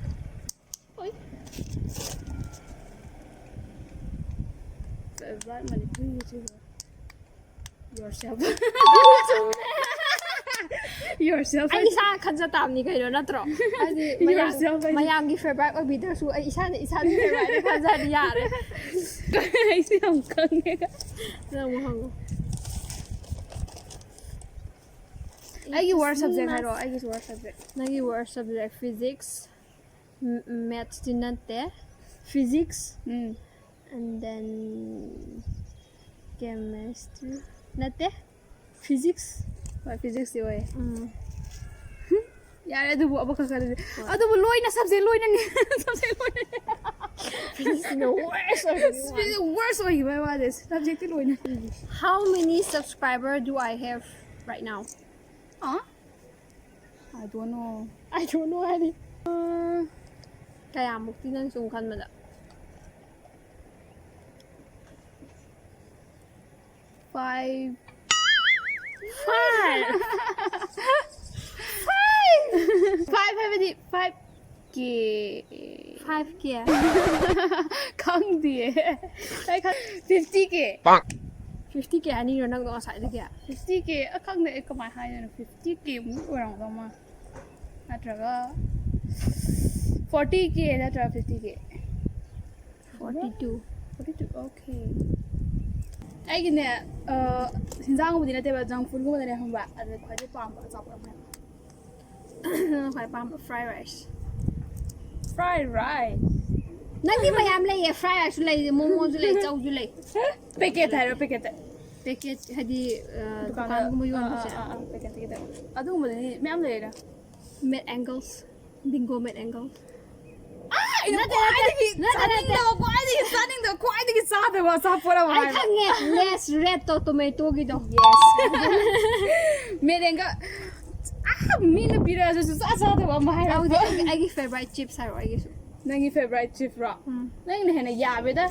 ꯍꯣꯏ꯫ Favorite Manipuri YouTuber? Yourself. Yourself. ꯑꯩ ꯏꯁꯥ ꯈꯟꯖ ꯇꯥꯕꯅꯤ ꯀꯩꯅꯣ, ꯅꯠꯇ꯭ꯔꯣ? ꯍꯥꯏꯗꯤ ꯃꯌꯥꯝ Yourself ꯍꯥꯏꯗꯤ ꯃꯌꯥꯝꯒꯤ favorite ꯑꯣꯏꯕꯤꯗ꯭ꯔꯁꯨ ꯑꯩ ꯏꯁꯥꯅ ꯏꯁꯥꯒꯤ favorite ꯈꯟꯖꯔꯗꯤ ꯌꯥꯔꯦ꯫ ꯑꯩꯁꯨ ꯌꯥꯝ ꯈꯪꯉꯦ꯫ ꯅꯪ ꯑꯃꯨꯛ ꯍꯪꯉꯣ꯫ ꯑꯩꯒꯤ worst subject ꯍꯥꯏꯔꯣ? ꯑꯩꯒꯤ worst subject. ꯅꯪꯒꯤ worst subject physics, maths T ꯅꯠꯇꯦ, physics, um. and then chemistry ꯅꯠꯇꯦ, physics. ꯍꯣꯏ, physics ꯇꯤ ꯑꯣꯏꯌꯦ꯫ ꯎꯝ. ꯌꯥꯔꯦ, ꯑꯗꯨꯕꯨ ꯑꯃꯈꯛ ꯈꯜꯂꯁꯦ꯫ ꯑꯗꯨꯕꯨ ꯂꯣꯏꯅ subject ꯂꯣꯏꯅꯅꯦ꯫ Subject ꯂꯣꯏꯅꯅꯦ꯫ Physics ꯅ worst ꯑꯣꯏꯕꯒꯤ ꯋꯥꯅꯤ꯫ Worst ꯑꯣꯏꯈꯤꯕꯒꯤ ꯋꯥꯅꯦ, subject ꯇꯤ ꯂꯣꯏꯅ. How many subscriber do I have right now? ꯑꯥ? I don't know. I don't know ꯍꯥꯏꯗꯤ꯫ ꯀꯌꯥꯃꯨꯛꯇꯤ ꯅꯪ ꯁꯨꯝ ꯈꯟꯕꯗ? Five. Five. Five. Five ꯍꯥꯏꯕꯗꯤ five K. Five K. ꯈꯪꯗꯤꯌꯦ. ꯑꯩ ꯈꯪ-, fifty K. Fifty K ꯍꯥꯏꯅꯤꯡꯉꯤꯔꯣ ꯅꯪꯗꯣ ꯉꯁꯥꯏꯗꯒꯤ? Fifty K, ꯑ, ꯈꯪꯗꯦ ꯑꯩ ꯀꯃꯥꯏꯅ ꯍꯥꯏꯗꯣꯏꯅꯣ, fifty K ꯃꯨꯛ ꯑꯣꯏꯔꯝꯒꯗꯧ ꯃꯥꯜꯂꯦ꯫ ꯅꯠꯇ꯭ꯔꯒ forty K ꯅꯠꯇ꯭ꯔꯒ fifty K꯫ Forty two. Forty two, okay. ꯑꯩꯒꯤꯅꯦ, ꯑ, ꯍꯤꯟꯖꯥꯡꯒꯨꯝꯕꯗꯤ ꯅꯠꯇꯦꯕ, junk food ꯒꯨꯝꯕꯗꯅꯦ ꯈꯪꯕ꯭ꯔꯥ? ꯑꯗꯨꯗ ꯈ꯭ꯋꯥꯏꯗꯩ ꯄꯥꯝꯕ ꯑꯆꯥꯄꯣꯠ ꯑꯃ ꯍꯥꯏꯔꯣ꯫ ꯅꯪ ꯈ꯭ꯋꯥꯏ ꯄꯥꯝꯕ fried rice꯫ Fried rice? ꯅꯪꯗꯤ ꯃꯌꯥꯝ ꯂꯩꯌꯦ, fried rice ꯁꯨ ꯂꯩ, momo ꯁꯨ ꯂꯩ, ꯆꯧꯁꯨ ꯂꯩ꯫ Packet ꯍꯥꯏꯔꯣ, packet꯫ Packet ꯍꯥꯏꯗꯤ, ꯑ, ꯗꯨꯀꯥꯟꯗ, ꯗꯨꯀꯥꯟꯒꯨꯝꯕ ꯑꯥ, ꯌꯣꯟꯕꯁꯦ꯫ ꯑꯥ, ꯑꯥ, ꯑꯥ, packet, packet꯫ ꯑꯗꯨꯒꯨꯝꯕꯗꯤ ꯃꯌꯥꯝ ꯂꯩꯔꯦ꯫ Mad Angles꯫ Bingo Mad Angles꯫ ꯑꯥ, ꯑꯩꯅ ꯅꯠꯇꯦ, ꯅꯠꯇꯦ, ꯈ꯭ꯋꯥꯏꯗꯒꯤ ꯅꯠꯇꯦ, ꯅꯠꯇꯦ꯫ ꯆꯥꯅꯤꯡꯗꯕ, ꯈ꯭ꯋꯥꯏꯗꯒꯤ ꯆꯥꯅꯤꯡꯗꯕ, ꯈ꯭ꯋꯥꯏꯗꯒꯤ ꯆꯥꯗꯕ ꯑꯆꯥꯄꯣꯠ ꯑꯃ ꯑꯩ ꯍꯥꯏꯔꯣ꯫ ꯈꯪꯉꯦ, Lay's red ꯇꯣ, tomato ꯒꯤꯗꯣ꯫ Yes꯫ Mad Angel꯫ ꯑꯥ, ꯃꯤꯅ ꯄꯤꯔꯛꯑꯁꯨ ꯁꯨꯡꯆꯥ ꯆꯥꯗꯕ ꯑꯃ ꯍꯥꯏꯔꯣ꯫ ꯑꯗꯨꯗꯤ ꯑꯩꯒꯤ, ꯑꯩꯒꯤ favourite chips ꯍꯥꯏꯔꯣ, ꯑꯩꯒꯤꯁꯨ꯫ ꯅꯪꯒꯤ favourite chips ꯔꯣ? ꯎꯝ꯫ ꯅꯪꯅ ꯍꯦꯟꯅ ꯌꯥꯝꯃꯦꯗ꯫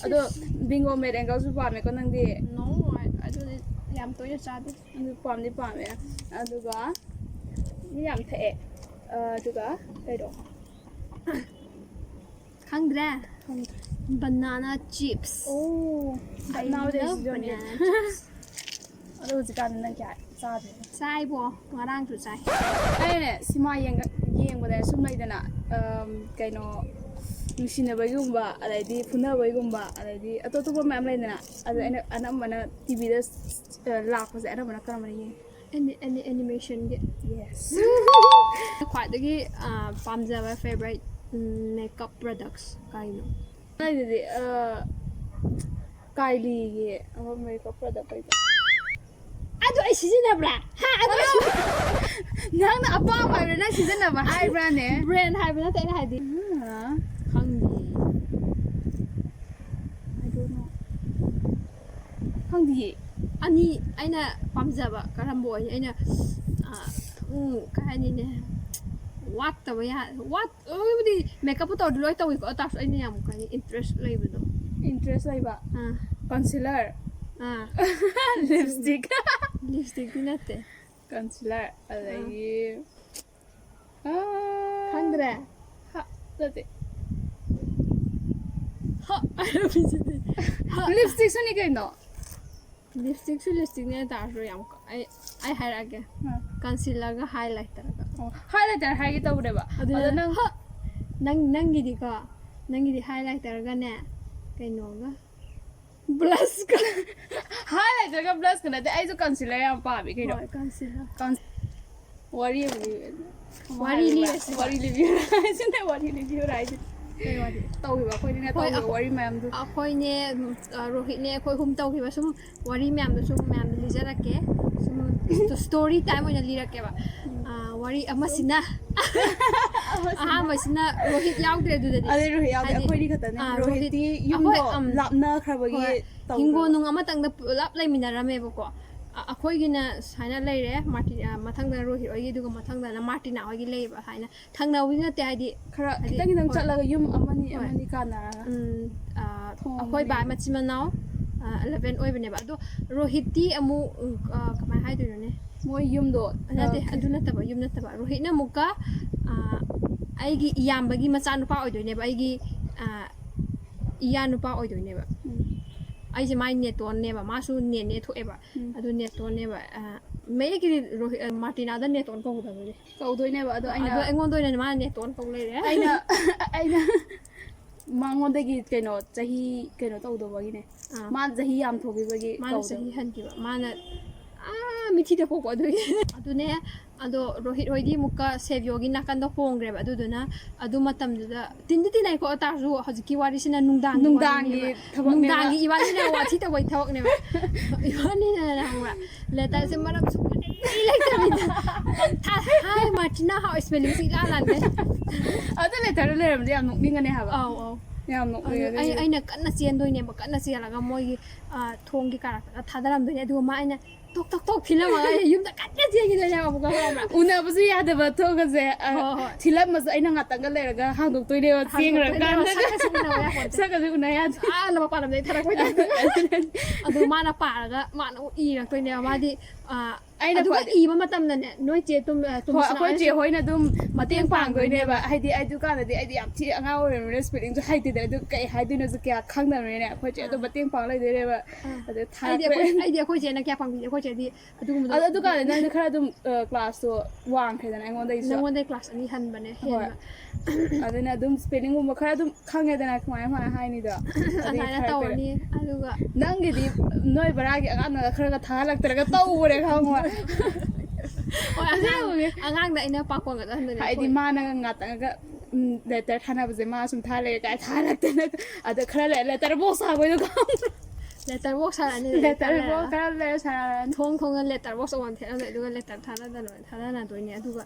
ꯑꯗꯣ ꯁꯤꯁ꯫ Bingo Mad Angel ꯁꯨ ꯄꯥꯝꯃꯦꯀꯣ ꯅꯪꯗꯤ? No, ꯑꯗꯨꯗꯤ ꯌꯥꯝ ꯇꯣꯏꯅ ꯆꯥꯗꯦ꯫ ꯑꯗꯨ ꯄꯥꯝꯗꯤ ꯄꯥꯝꯃꯦ꯫ ꯑꯗꯨꯒ ꯃꯤ ꯌꯥꯝ ꯊꯛꯑꯦ꯫ ꯑ, ꯑꯗꯨꯒ ꯀꯩꯅꯣ? ꯈꯪꯗ꯭ꯔꯦ? ꯈꯪꯗ꯭ꯔꯦ꯫ Banana chips꯫ ꯑꯣ, I nowadays love don't eat banana chips꯫ ꯑꯗꯣ ꯍꯧꯖꯤꯛꯀꯥꯟꯗꯤ ꯅꯪ ꯀꯌꯥ ꯆꯥꯗ꯭ꯔꯦ? ꯆꯥꯏꯕꯣ, ꯉꯔꯥꯡꯁꯨ ꯆꯥꯏ꯫ ꯑꯩꯅꯅꯦ, ꯁꯤꯃꯥ ꯌꯦꯡꯒ-, ꯌꯦꯡꯕꯗ ꯁꯨꯝ ꯂꯩꯗꯅ, ꯑꯝ, ꯀꯩꯅꯣ, ꯅꯨꯡꯁꯤꯅꯕꯒꯤꯒꯨꯝꯕ, ꯑꯗꯩꯗꯤ ꯐꯨꯅꯕꯒꯤꯒꯨꯝꯕ, ꯑꯗꯩꯗꯤ ꯑꯇꯣꯞ ꯑꯇꯣꯞꯄ ꯃꯌꯥꯝ ꯂꯩꯗꯅ, ꯑꯗ ꯑꯩꯅ ꯑꯅꯝꯕꯅ T V ꯗ ꯁ-, ꯁ-, ꯂꯥꯛꯄꯁꯦ ꯑꯅꯝꯕꯅ ꯀꯔꯝꯕꯅ ꯌꯦꯡꯉꯤ? Any, any animation ꯒꯤ? Yes꯫ ꯈ꯭ꯋꯥꯏꯗꯒꯤ, ꯑ, ꯄꯥꯝꯖꯕ favourite, ꯎꯝ, makeup products ꯀꯔꯤꯅꯣ? ꯑꯩꯗꯤ, ꯑ, Kylie ꯒꯤ ꯑꯃ makeup product ꯂꯩꯕ꯫ ꯑꯗꯨ ꯑꯩ ꯁꯤꯖꯤꯟꯅꯕ꯭ꯔꯥ? ꯍꯥ? ꯑꯗꯨ ꯑꯩ ꯁꯤꯖꯤꯟꯅꯕ꯭ꯔꯥ? ꯅꯪꯅ ꯑꯄꯥꯝꯕ ꯍꯥꯏꯕ꯭ꯔꯥ? ꯅꯪ ꯁꯤꯖꯤꯟꯅꯕ ꯍꯥꯏꯕ꯭ꯔꯥꯅꯦ? Brand ꯍꯥꯏꯕ ꯅꯠꯇꯦ ꯑꯩꯅ ꯍꯥꯏꯗꯤ꯫ ꯎꯝ꯫ ꯈꯪꯗꯤꯌꯦ꯫ I don't know꯫ ꯈꯪꯗꯤꯌꯦ꯫ ꯑꯅꯤ ꯑꯩꯅ ꯄꯥꯝꯖꯕ ꯀꯔꯝꯕ ꯑꯣꯏꯅꯤ? ꯑꯩꯅ, ꯑ, ꯎꯝ, ꯀꯩ ꯍꯥꯏꯅꯤꯅꯦ? ꯋꯥꯠꯇꯕ ꯌꯥ-, ꯋꯥꯠ-, ꯂꯣꯏꯕꯨꯗꯤ makeup ꯄꯨ ꯇꯧꯔꯗꯤ ꯂꯣꯏ ꯇꯧꯏꯀꯣ, ꯑꯗꯨ ꯇꯥꯔꯁꯨ ꯑꯩꯅ ꯌꯥꯝ ꯀꯩ ꯍꯥꯏꯅꯤ, interest ꯂꯩꯕꯗꯣ꯫ Interest ꯂꯩꯕ? ꯑꯥ꯫ Concealer꯫ ꯑꯥ ꯂꯤꯞꯁꯇꯤꯛ ꯂꯤꯞꯁꯇꯤꯛꯇꯤ ꯅꯠꯇꯦ ꯀꯟꯁꯤꯂꯔ ꯑꯗꯒꯤ ꯑꯥ, ꯈꯪꯗ꯭ꯔꯦ ꯍꯥ, ꯅꯠꯇꯦ ꯍ ꯑꯔꯕꯤꯁꯤꯗꯤ ꯂꯤꯞꯁꯇꯤꯛꯁꯨꯅꯤ ꯀꯩꯅꯣ ꯂꯤꯞꯁꯇꯤꯛꯁꯨ ꯂꯤꯞꯁꯇꯤꯛꯅꯦ ꯍꯥꯏ ꯇꯥꯔꯁꯨ ꯌꯥꯝ ꯀ- ꯑꯩ ꯑꯩ ꯍꯥꯏꯔꯛꯑꯒꯦ ꯀꯟꯁꯤꯂꯔꯒ ꯍꯥꯏ ꯂꯥꯏꯇꯔꯒ ꯍꯥꯏ ꯂꯥꯏꯇꯔ ꯍꯥꯏꯒꯦ ꯇꯧꯕꯅꯦꯕ ꯑꯗꯨꯅ ꯑꯗꯣ ꯅꯪ ꯍ! ꯅꯪ ꯅꯪꯒꯤꯗꯤꯀꯣ ꯅꯪꯒꯤꯗꯤ ꯍꯥꯏ ꯂꯥꯏꯇꯔꯒꯅꯦ ꯀꯩꯅꯣꯒ ꯕ꯭ꯂꯁꯀ ꯍꯥꯏ ꯂꯥꯏꯇꯔꯒ ꯕ꯭ꯂꯁꯀ ꯅꯠꯇꯦ ꯑꯩꯁꯨ ꯀꯟꯁꯤꯂꯔ ꯌꯥꯝ ꯄꯥꯝꯃꯤ ꯀꯩꯅꯣ ꯍꯣꯏ ꯀꯟꯁꯤꯂꯔ ꯀꯟ- ꯋꯥꯔꯤ ꯑꯃ ꯂꯤꯕꯤꯌꯨ꯫ ꯋꯥꯔꯤ ꯂꯤꯔꯁꯤ ꯋꯥꯔꯤ ꯂꯤꯕꯤꯌꯨ ꯍꯥꯏꯁꯤꯅꯦ ꯋꯥꯔꯤ ꯂꯤꯕꯤꯌꯨ ꯍꯥꯏꯁꯤꯅꯦ ꯀꯩ ꯋꯥꯔꯤ ꯇꯧꯈꯤꯕ ꯑꯩꯈꯣꯏꯅꯤꯅ ꯍꯣꯏ, ꯇꯧꯈꯤꯕ ꯑꯩꯈꯣꯏ- ꯋꯥꯔꯤ ꯃꯌꯥꯝꯗꯣ ꯑꯩꯈꯣꯏꯅꯦ ꯑ, ꯔꯣꯍꯤꯠꯅꯦ ꯑꯩꯈꯣꯏ ꯑꯍꯨꯝ ꯇꯧꯈꯤꯕ ꯁꯨꯝ ꯋꯥꯔꯤ ꯃꯌꯥꯝꯗꯣ ꯁꯨꯝ ꯃꯌꯥꯝꯗ ꯂꯤꯖꯔꯛꯀꯦ ꯁꯨꯝ ꯁ꯭ꯇꯣꯔꯤ ꯇꯥꯏꯝ ꯑꯣꯏꯅ ꯂꯤꯔꯛꯀꯦꯕ ꯑ, ꯋꯥꯔꯤ ꯑꯃꯁꯤꯅ ꯑꯍꯥꯟꯕꯁꯤꯅ ꯔꯣꯍꯤꯠ ꯌꯥꯎꯗ꯭ꯔꯦ ꯑꯗꯨꯗꯗꯤ ꯑꯗꯩ ꯔꯣꯍꯤꯠ ꯌꯥꯎꯗꯦ ꯍꯥꯏꯗꯤ, ꯑꯩꯈꯣꯏꯅꯤ ꯈꯛꯇꯅꯦ ꯑꯥ, ꯔꯣꯍꯤꯠꯇꯤ ꯔꯣꯍꯤꯠ- ꯌꯨꯝꯗꯣ ꯑꯩꯈꯣꯏ, ꯑꯝ, ꯂꯥꯞꯅꯈ꯭ꯔꯕꯒꯤ ꯍꯣꯏ, ꯇꯧꯈ꯭ꯔꯕ꯫ ꯍꯤꯡꯒꯣꯜ ꯅꯨꯡ ꯑꯃꯇꯪꯗ ꯄꯨꯂꯞ ꯂꯩꯃꯤꯟꯅꯔꯝꯃꯦꯕꯀꯣ ꯑ- ꯑꯩꯈꯣꯏꯒꯤꯅ ꯁꯨꯃꯥꯏꯅ ꯂꯩꯔꯦ ꯃꯥꯔꯇꯤ ꯑ, ꯃꯊꯪꯗ ꯔꯣꯍꯤꯠ ꯍꯣꯏꯒꯤ ꯑꯗꯨꯒ ꯃꯊꯪꯗꯅ ꯃꯥꯔꯇꯤꯅꯥ ꯍꯣꯏꯒꯤ ꯂꯩꯌꯦꯕ ꯍꯥꯏꯅ ꯊꯪꯅꯕꯗꯤ ꯅꯠꯇꯦ ꯍꯥꯏꯗꯤ ꯈꯔ ꯍꯥꯏꯗꯤ, ꯈꯤꯇꯪ ꯈꯤꯇꯪ ꯍꯣꯏ. ꯆꯠꯂꯒ ꯌꯨꯝ ꯑꯃꯅꯤ ꯍꯣꯏ. ꯑꯃꯅꯤ ꯀꯥꯟꯅꯔꯒ ꯎꯝ, ꯑ, ꯊꯣꯡ ꯑꯩꯈꯣꯏ ꯕꯥ ꯑꯃꯅꯤ. ꯃꯆꯤꯟ ꯃꯅꯥꯎ ꯑꯦꯂꯚꯦꯟ ꯑꯣꯏꯕꯅꯦꯕ ꯑꯗꯣ ꯔꯣꯍꯤꯠꯇꯤ ꯑꯃꯨꯛ ꯎꯝ, ꯑ, ꯀꯃꯥꯏꯅ ꯍꯥꯏꯗꯣꯏꯅꯣꯅꯦ ꯃꯣꯏ ꯌꯨꯝꯗꯣ ꯅꯠꯇꯦ ꯑ, ꯑꯗꯨ ꯅꯠꯇꯕ ꯌꯨꯝ ꯅꯠꯇꯕ ꯔꯣꯍꯤꯠꯅ ꯑꯃꯨꯛꯀ ꯑ, ꯑꯩꯒꯤ ꯏꯌꯥꯝꯕꯒꯤ ꯃꯆꯥꯅꯨꯄꯥ ꯑꯣꯏꯗꯣꯏꯅꯦꯕ ꯑꯩꯒꯤ ꯑ, ꯏꯌꯥ ꯅꯨꯄꯥ ꯑꯣꯏꯗꯣꯏꯅꯦꯕ ꯎꯝ. ꯑꯩꯁꯦ ꯃꯥꯏ ꯅꯦꯇꯣꯟꯅꯦꯕ ꯃꯥꯁꯨ ꯅꯦꯅꯦ ꯊꯣꯛꯑꯦꯕ ꯎꯝ. ꯑꯗꯨ ꯅꯦꯇꯣꯟꯅꯦꯕ ꯑ, ꯃꯌꯦꯛꯀꯤꯗꯤ ꯔꯣꯍꯤꯠ ꯑ, ꯃꯥꯔꯇꯤꯅꯥꯗ ꯅꯦꯇꯣꯟ ꯀꯧꯒꯗꯕꯅꯦ ꯀꯧꯗꯣꯏꯅꯦꯕ ꯑꯗꯣ ꯑꯩꯅ ꯑꯗꯣ ꯑꯩꯉꯣꯟꯗ ꯑꯣꯏꯅ ꯃꯥꯅ ꯅꯦꯇꯣꯟ ꯀꯧ ꯂꯩꯔꯦ ꯑꯩꯅ ꯑꯩꯅ ꯃꯉꯣꯟꯗꯒꯤ ꯀꯩꯅꯣ ꯆꯍꯤ ꯀꯩꯅꯣ ꯇꯧꯗꯧꯕꯒꯤꯅꯦ ꯑꯥ. ꯃꯥꯅ ꯆꯍꯤ ꯌꯥꯝ ꯊꯣꯛꯈꯤꯕꯒꯤ ꯃꯥꯅ ꯀꯧꯗꯕ. ꯆꯍꯤ ꯍꯟꯈꯤꯕ ꯃꯥꯅ ꯑꯥ ꯃꯤꯊꯤꯗ ꯄꯣꯛꯄ ꯑꯗꯨꯒꯤ ꯑꯗꯨꯅꯦ ꯑꯗꯣ ꯔꯣꯍꯤꯠ ꯍꯣꯏꯗꯤ ꯑꯃꯨꯛꯀ ꯁꯦꯕꯤꯌꯣꯒꯤ ꯅꯥꯀꯟꯗ ꯍꯣꯡꯈ꯭ꯔꯦꯕ ꯑꯗꯨꯗꯨꯅ ꯑꯗꯨ ꯃꯇꯝꯗꯨꯗ ꯇꯤꯟꯗꯤ ꯇꯤꯟꯅꯩꯀꯣ ꯇꯥꯔꯁꯨ ꯍꯧꯖꯤꯛꯀꯤ ꯋꯥꯔꯤꯁꯤꯅ ꯅꯨꯡꯗꯥꯡꯒꯤ ꯅꯨꯡꯗꯥꯡꯒꯤ ꯋꯥꯔꯤꯅꯦꯕ. ꯊꯕꯛꯅꯦꯕ. ꯅꯨꯡꯗꯥꯡꯒꯤ ꯏꯕꯥꯅꯤꯅ ꯋꯥꯊꯤ ꯇꯧꯕꯩ ꯊꯕꯛꯅꯦꯕ ꯏꯕꯥꯅꯤꯅ ꯈꯪꯕ꯭ꯔꯥ ꯂꯦꯇꯔꯁꯦ ꯃꯔꯝ ꯁꯨꯛꯂꯩ ꯂꯩꯇꯕꯤꯗ ꯍꯥꯏ ꯃꯥꯔꯇꯤꯅꯥ ꯍꯥꯎ ꯏꯁꯄꯦꯂꯤꯡꯁꯤ ꯏꯂꯥꯟ ꯂꯥꯟꯗꯦ ꯑꯗꯨ ꯂꯦꯇꯔꯗ ꯂꯩꯔꯝꯗꯤ ꯌꯥꯝ ꯅꯣꯛꯅꯤꯡꯒꯅꯤ ꯍꯥꯏꯕ ꯑꯧ ꯑꯧ ꯌꯥꯝ ꯑꯗꯨ ꯅꯣꯛꯅꯤꯡꯒꯅꯤ ꯑꯩ ꯑꯩꯅ ꯀꯟꯅ ꯆꯦꯟꯗꯣꯏꯅꯦꯕ ꯀꯟꯅ ꯆꯦꯜꯂꯒ ꯃꯣꯏꯒꯤ ꯑ, ꯊꯣꯡꯒꯤ ꯀꯥꯔꯛꯇꯒ ꯊꯥꯗꯔꯝꯗꯣꯏꯅꯦ ꯑꯗꯨꯒ ꯃꯥ ꯑꯩꯅ ꯇꯣꯛ ꯇꯣꯛ ꯇꯣꯛ ꯊꯤꯜꯂꯝꯃꯒ ꯑꯩ ꯌꯨꯝꯗ ꯀꯟꯅ ꯆꯦꯟꯈꯤꯗꯣꯏꯅꯦꯕ ꯑꯃꯨꯛꯀ, ꯈꯪꯕ꯭ꯔꯥ? ꯎꯅꯕꯁꯨ ꯌꯥꯗꯕ ꯊꯣꯛꯑꯒꯁꯦ, ꯑ, ꯍꯣꯏ, ꯍꯣꯏ꯫ ꯊꯤꯜꯂꯝꯃꯁꯨ ꯑꯩꯅ ꯉꯥꯛꯇꯪꯒ ꯂꯩꯔꯒ ꯍꯥꯡꯗꯣꯛꯇꯣꯏꯅꯦꯕ, ꯍꯥꯡꯗꯣꯛꯇꯣꯏꯅꯦꯕ, ꯆꯦꯟꯈ꯭ꯔꯀꯥꯟꯗ꯫ ꯁꯛꯀꯁꯦ ꯎꯅꯕ ꯌꯥꯄꯣꯟꯇꯦ꯫ ꯁꯛꯀꯁꯦ ꯎꯅ ꯌꯥꯗꯦ꯫ ꯑꯥ ꯂꯝ ꯃꯄꯥꯟ ꯂꯝꯗꯩ ꯊꯥꯔꯛꯄꯩ ꯇꯥꯏꯞꯇ꯫ ꯑꯗꯨ ꯃꯥꯅ ꯄꯥꯔꯒ ꯃꯥꯅ ꯑꯃꯨꯛ ꯏꯔꯛꯇꯣꯏꯅꯦꯕ ꯃꯥꯗꯤ꯫ ꯑ, ꯑꯩꯅ ꯑꯗꯨꯒ ꯈ꯭ꯋꯥꯏꯗꯩ- ꯏꯕ ꯃꯇꯝꯗꯅꯦ, ꯅꯣꯏ ꯆꯦ ꯇꯨꯝ-, ꯑ, ꯍꯣꯏ, ꯇꯨꯝꯁꯤꯅ ꯑꯩꯈꯣꯏ ꯆꯦ ꯍꯣꯏꯅ ꯑꯗꯨꯝ ꯃꯇꯦꯡ ꯃꯇꯦꯡ ꯄꯥꯡꯗꯣꯏꯅꯦꯕ꯫ ꯄꯥꯡꯗꯣꯏꯅꯦꯕ꯫ ꯍꯥꯏꯗꯤ ꯑꯩ ꯑꯗꯨꯀꯥꯟꯗꯗꯤ ꯑꯩꯗꯤ ꯌꯥꯝ ꯊꯤ ꯑꯉꯥꯡ ꯑꯣꯏꯔꯤꯕꯅꯤꯅ ꯁ꯭ꯄꯦꯂꯤꯡꯁꯨ ꯍꯩꯇꯦꯗꯅ, ꯑꯗꯨ ꯀꯩ ꯍꯥꯏꯗꯣꯏꯅꯣꯁꯨ ꯀꯌꯥ ꯈꯪꯗꯕꯅꯤꯅ ꯑꯩꯈꯣꯏ ꯆꯦ ꯑꯗꯨꯝ ꯑꯥ꯫ ꯃꯇꯦꯡ ꯄꯥꯡ ꯂꯩꯗꯣꯏꯅꯦꯕ꯫ ꯑꯥ꯫ ꯑꯗꯨ ꯑꯩꯗꯤ ꯊꯥꯔꯛꯄ- ꯑꯩꯈꯣꯏ, ꯑꯩꯗꯤ ꯑꯩꯈꯣꯏ ꯆꯦꯅ ꯀꯌꯥ ꯄꯥꯝꯕꯤꯗꯦ, ꯑꯩꯈꯣꯏ ꯆꯦꯗꯤ ꯑꯗꯨꯒꯨꯝꯕꯗꯣ꯫ ꯑꯗꯣ ꯑꯗꯨꯀꯥꯟꯗ ꯅꯪꯅ ꯈꯔ ꯑꯗꯨꯝ, ꯑ, ꯀ꯭ꯂꯥꯁꯇꯣ ꯋꯥꯡꯈ꯭ꯔꯦꯗꯅ ꯑꯩꯉꯣꯟꯗꯒꯤꯁꯨ꯫ ꯅꯪꯉꯣꯟꯗꯩ ꯀ꯭ꯂꯥꯁ ꯑꯅꯤ ꯍꯟꯕꯅꯦ, ꯍꯣꯏ꯫ ꯍꯦꯟꯕ꯫ ꯑꯗꯨꯅ ꯑꯗꯨꯝ ꯁ꯭ꯄꯦꯂꯤꯡꯒꯨꯝꯕ ꯈꯔ ꯑꯗꯨꯝ ꯈꯪꯉꯦꯗꯅ, ꯀꯃꯥꯏ ꯀꯃꯥꯏꯅ ꯍꯥꯏꯅꯤꯗꯣ꯫ ꯑꯗꯨꯒꯤ ꯑꯗꯨꯃꯥꯏꯅ ꯈꯔ ꯇꯧꯔꯅꯤ, ꯑꯗꯨꯒ ꯅꯪꯒꯤꯗꯤ ꯅꯣꯏ ꯕꯔꯥꯒꯤ ꯑꯉꯥꯡꯅꯒ ꯈꯔꯒ ꯊꯥꯍꯜꯂꯛꯇ꯭ꯔꯒ ꯇꯧꯕꯅꯦ, ꯈꯪꯉꯣ꯫ ꯍꯣꯏ, ꯑꯉꯥꯡ, ꯑꯉꯥꯡꯗ ꯑꯩꯅ ꯄꯥꯛꯄ ꯉꯥꯛꯇ ꯍꯟꯗꯣꯏꯅꯦ ꯍꯥꯏꯗꯤ ꯑꯩꯈꯣꯏ꯫ ꯃꯥꯅꯒ ꯉꯥꯛꯇꯪꯒ, ꯎꯝ, ꯂꯦꯇꯔ ꯊꯥꯅꯕꯁꯦ ꯃꯥ ꯁꯨꯝ ꯊꯥ ꯂꯩꯔꯦ ꯀꯥꯏ ꯊꯥꯍꯜꯂꯛꯇꯅ꯫ ꯑꯗ ꯈꯔ ꯂꯩꯔ ꯂꯦꯇꯔ ꯕꯣꯛꯁ ꯁꯥꯕꯩꯗꯣ ꯈꯪꯕ꯭ꯔꯥ? ꯂꯦꯇꯔ ꯕꯣꯛꯁ ꯁꯥꯔꯛꯑꯅꯤ, ꯂꯦꯇꯔ ꯈꯔ ꯕꯣꯛꯁ ꯂꯩꯔꯒ꯫ ꯈꯔ ꯂꯩꯔ ꯁꯥꯔꯛꯑꯅꯤ꯫ ꯊꯣꯡ ꯊꯣꯡꯅ ꯂꯦꯇꯔ ꯕꯣꯛꯁ ꯑꯃꯃꯝ ꯊꯦꯠꯂꯝꯗꯣꯏ, ꯑꯗꯨꯒ ꯂꯦꯇꯔ ꯊꯥꯅꯗꯅ ꯊꯥꯅꯅꯗꯣꯏꯅꯦ꯫ ꯑꯗꯨꯒ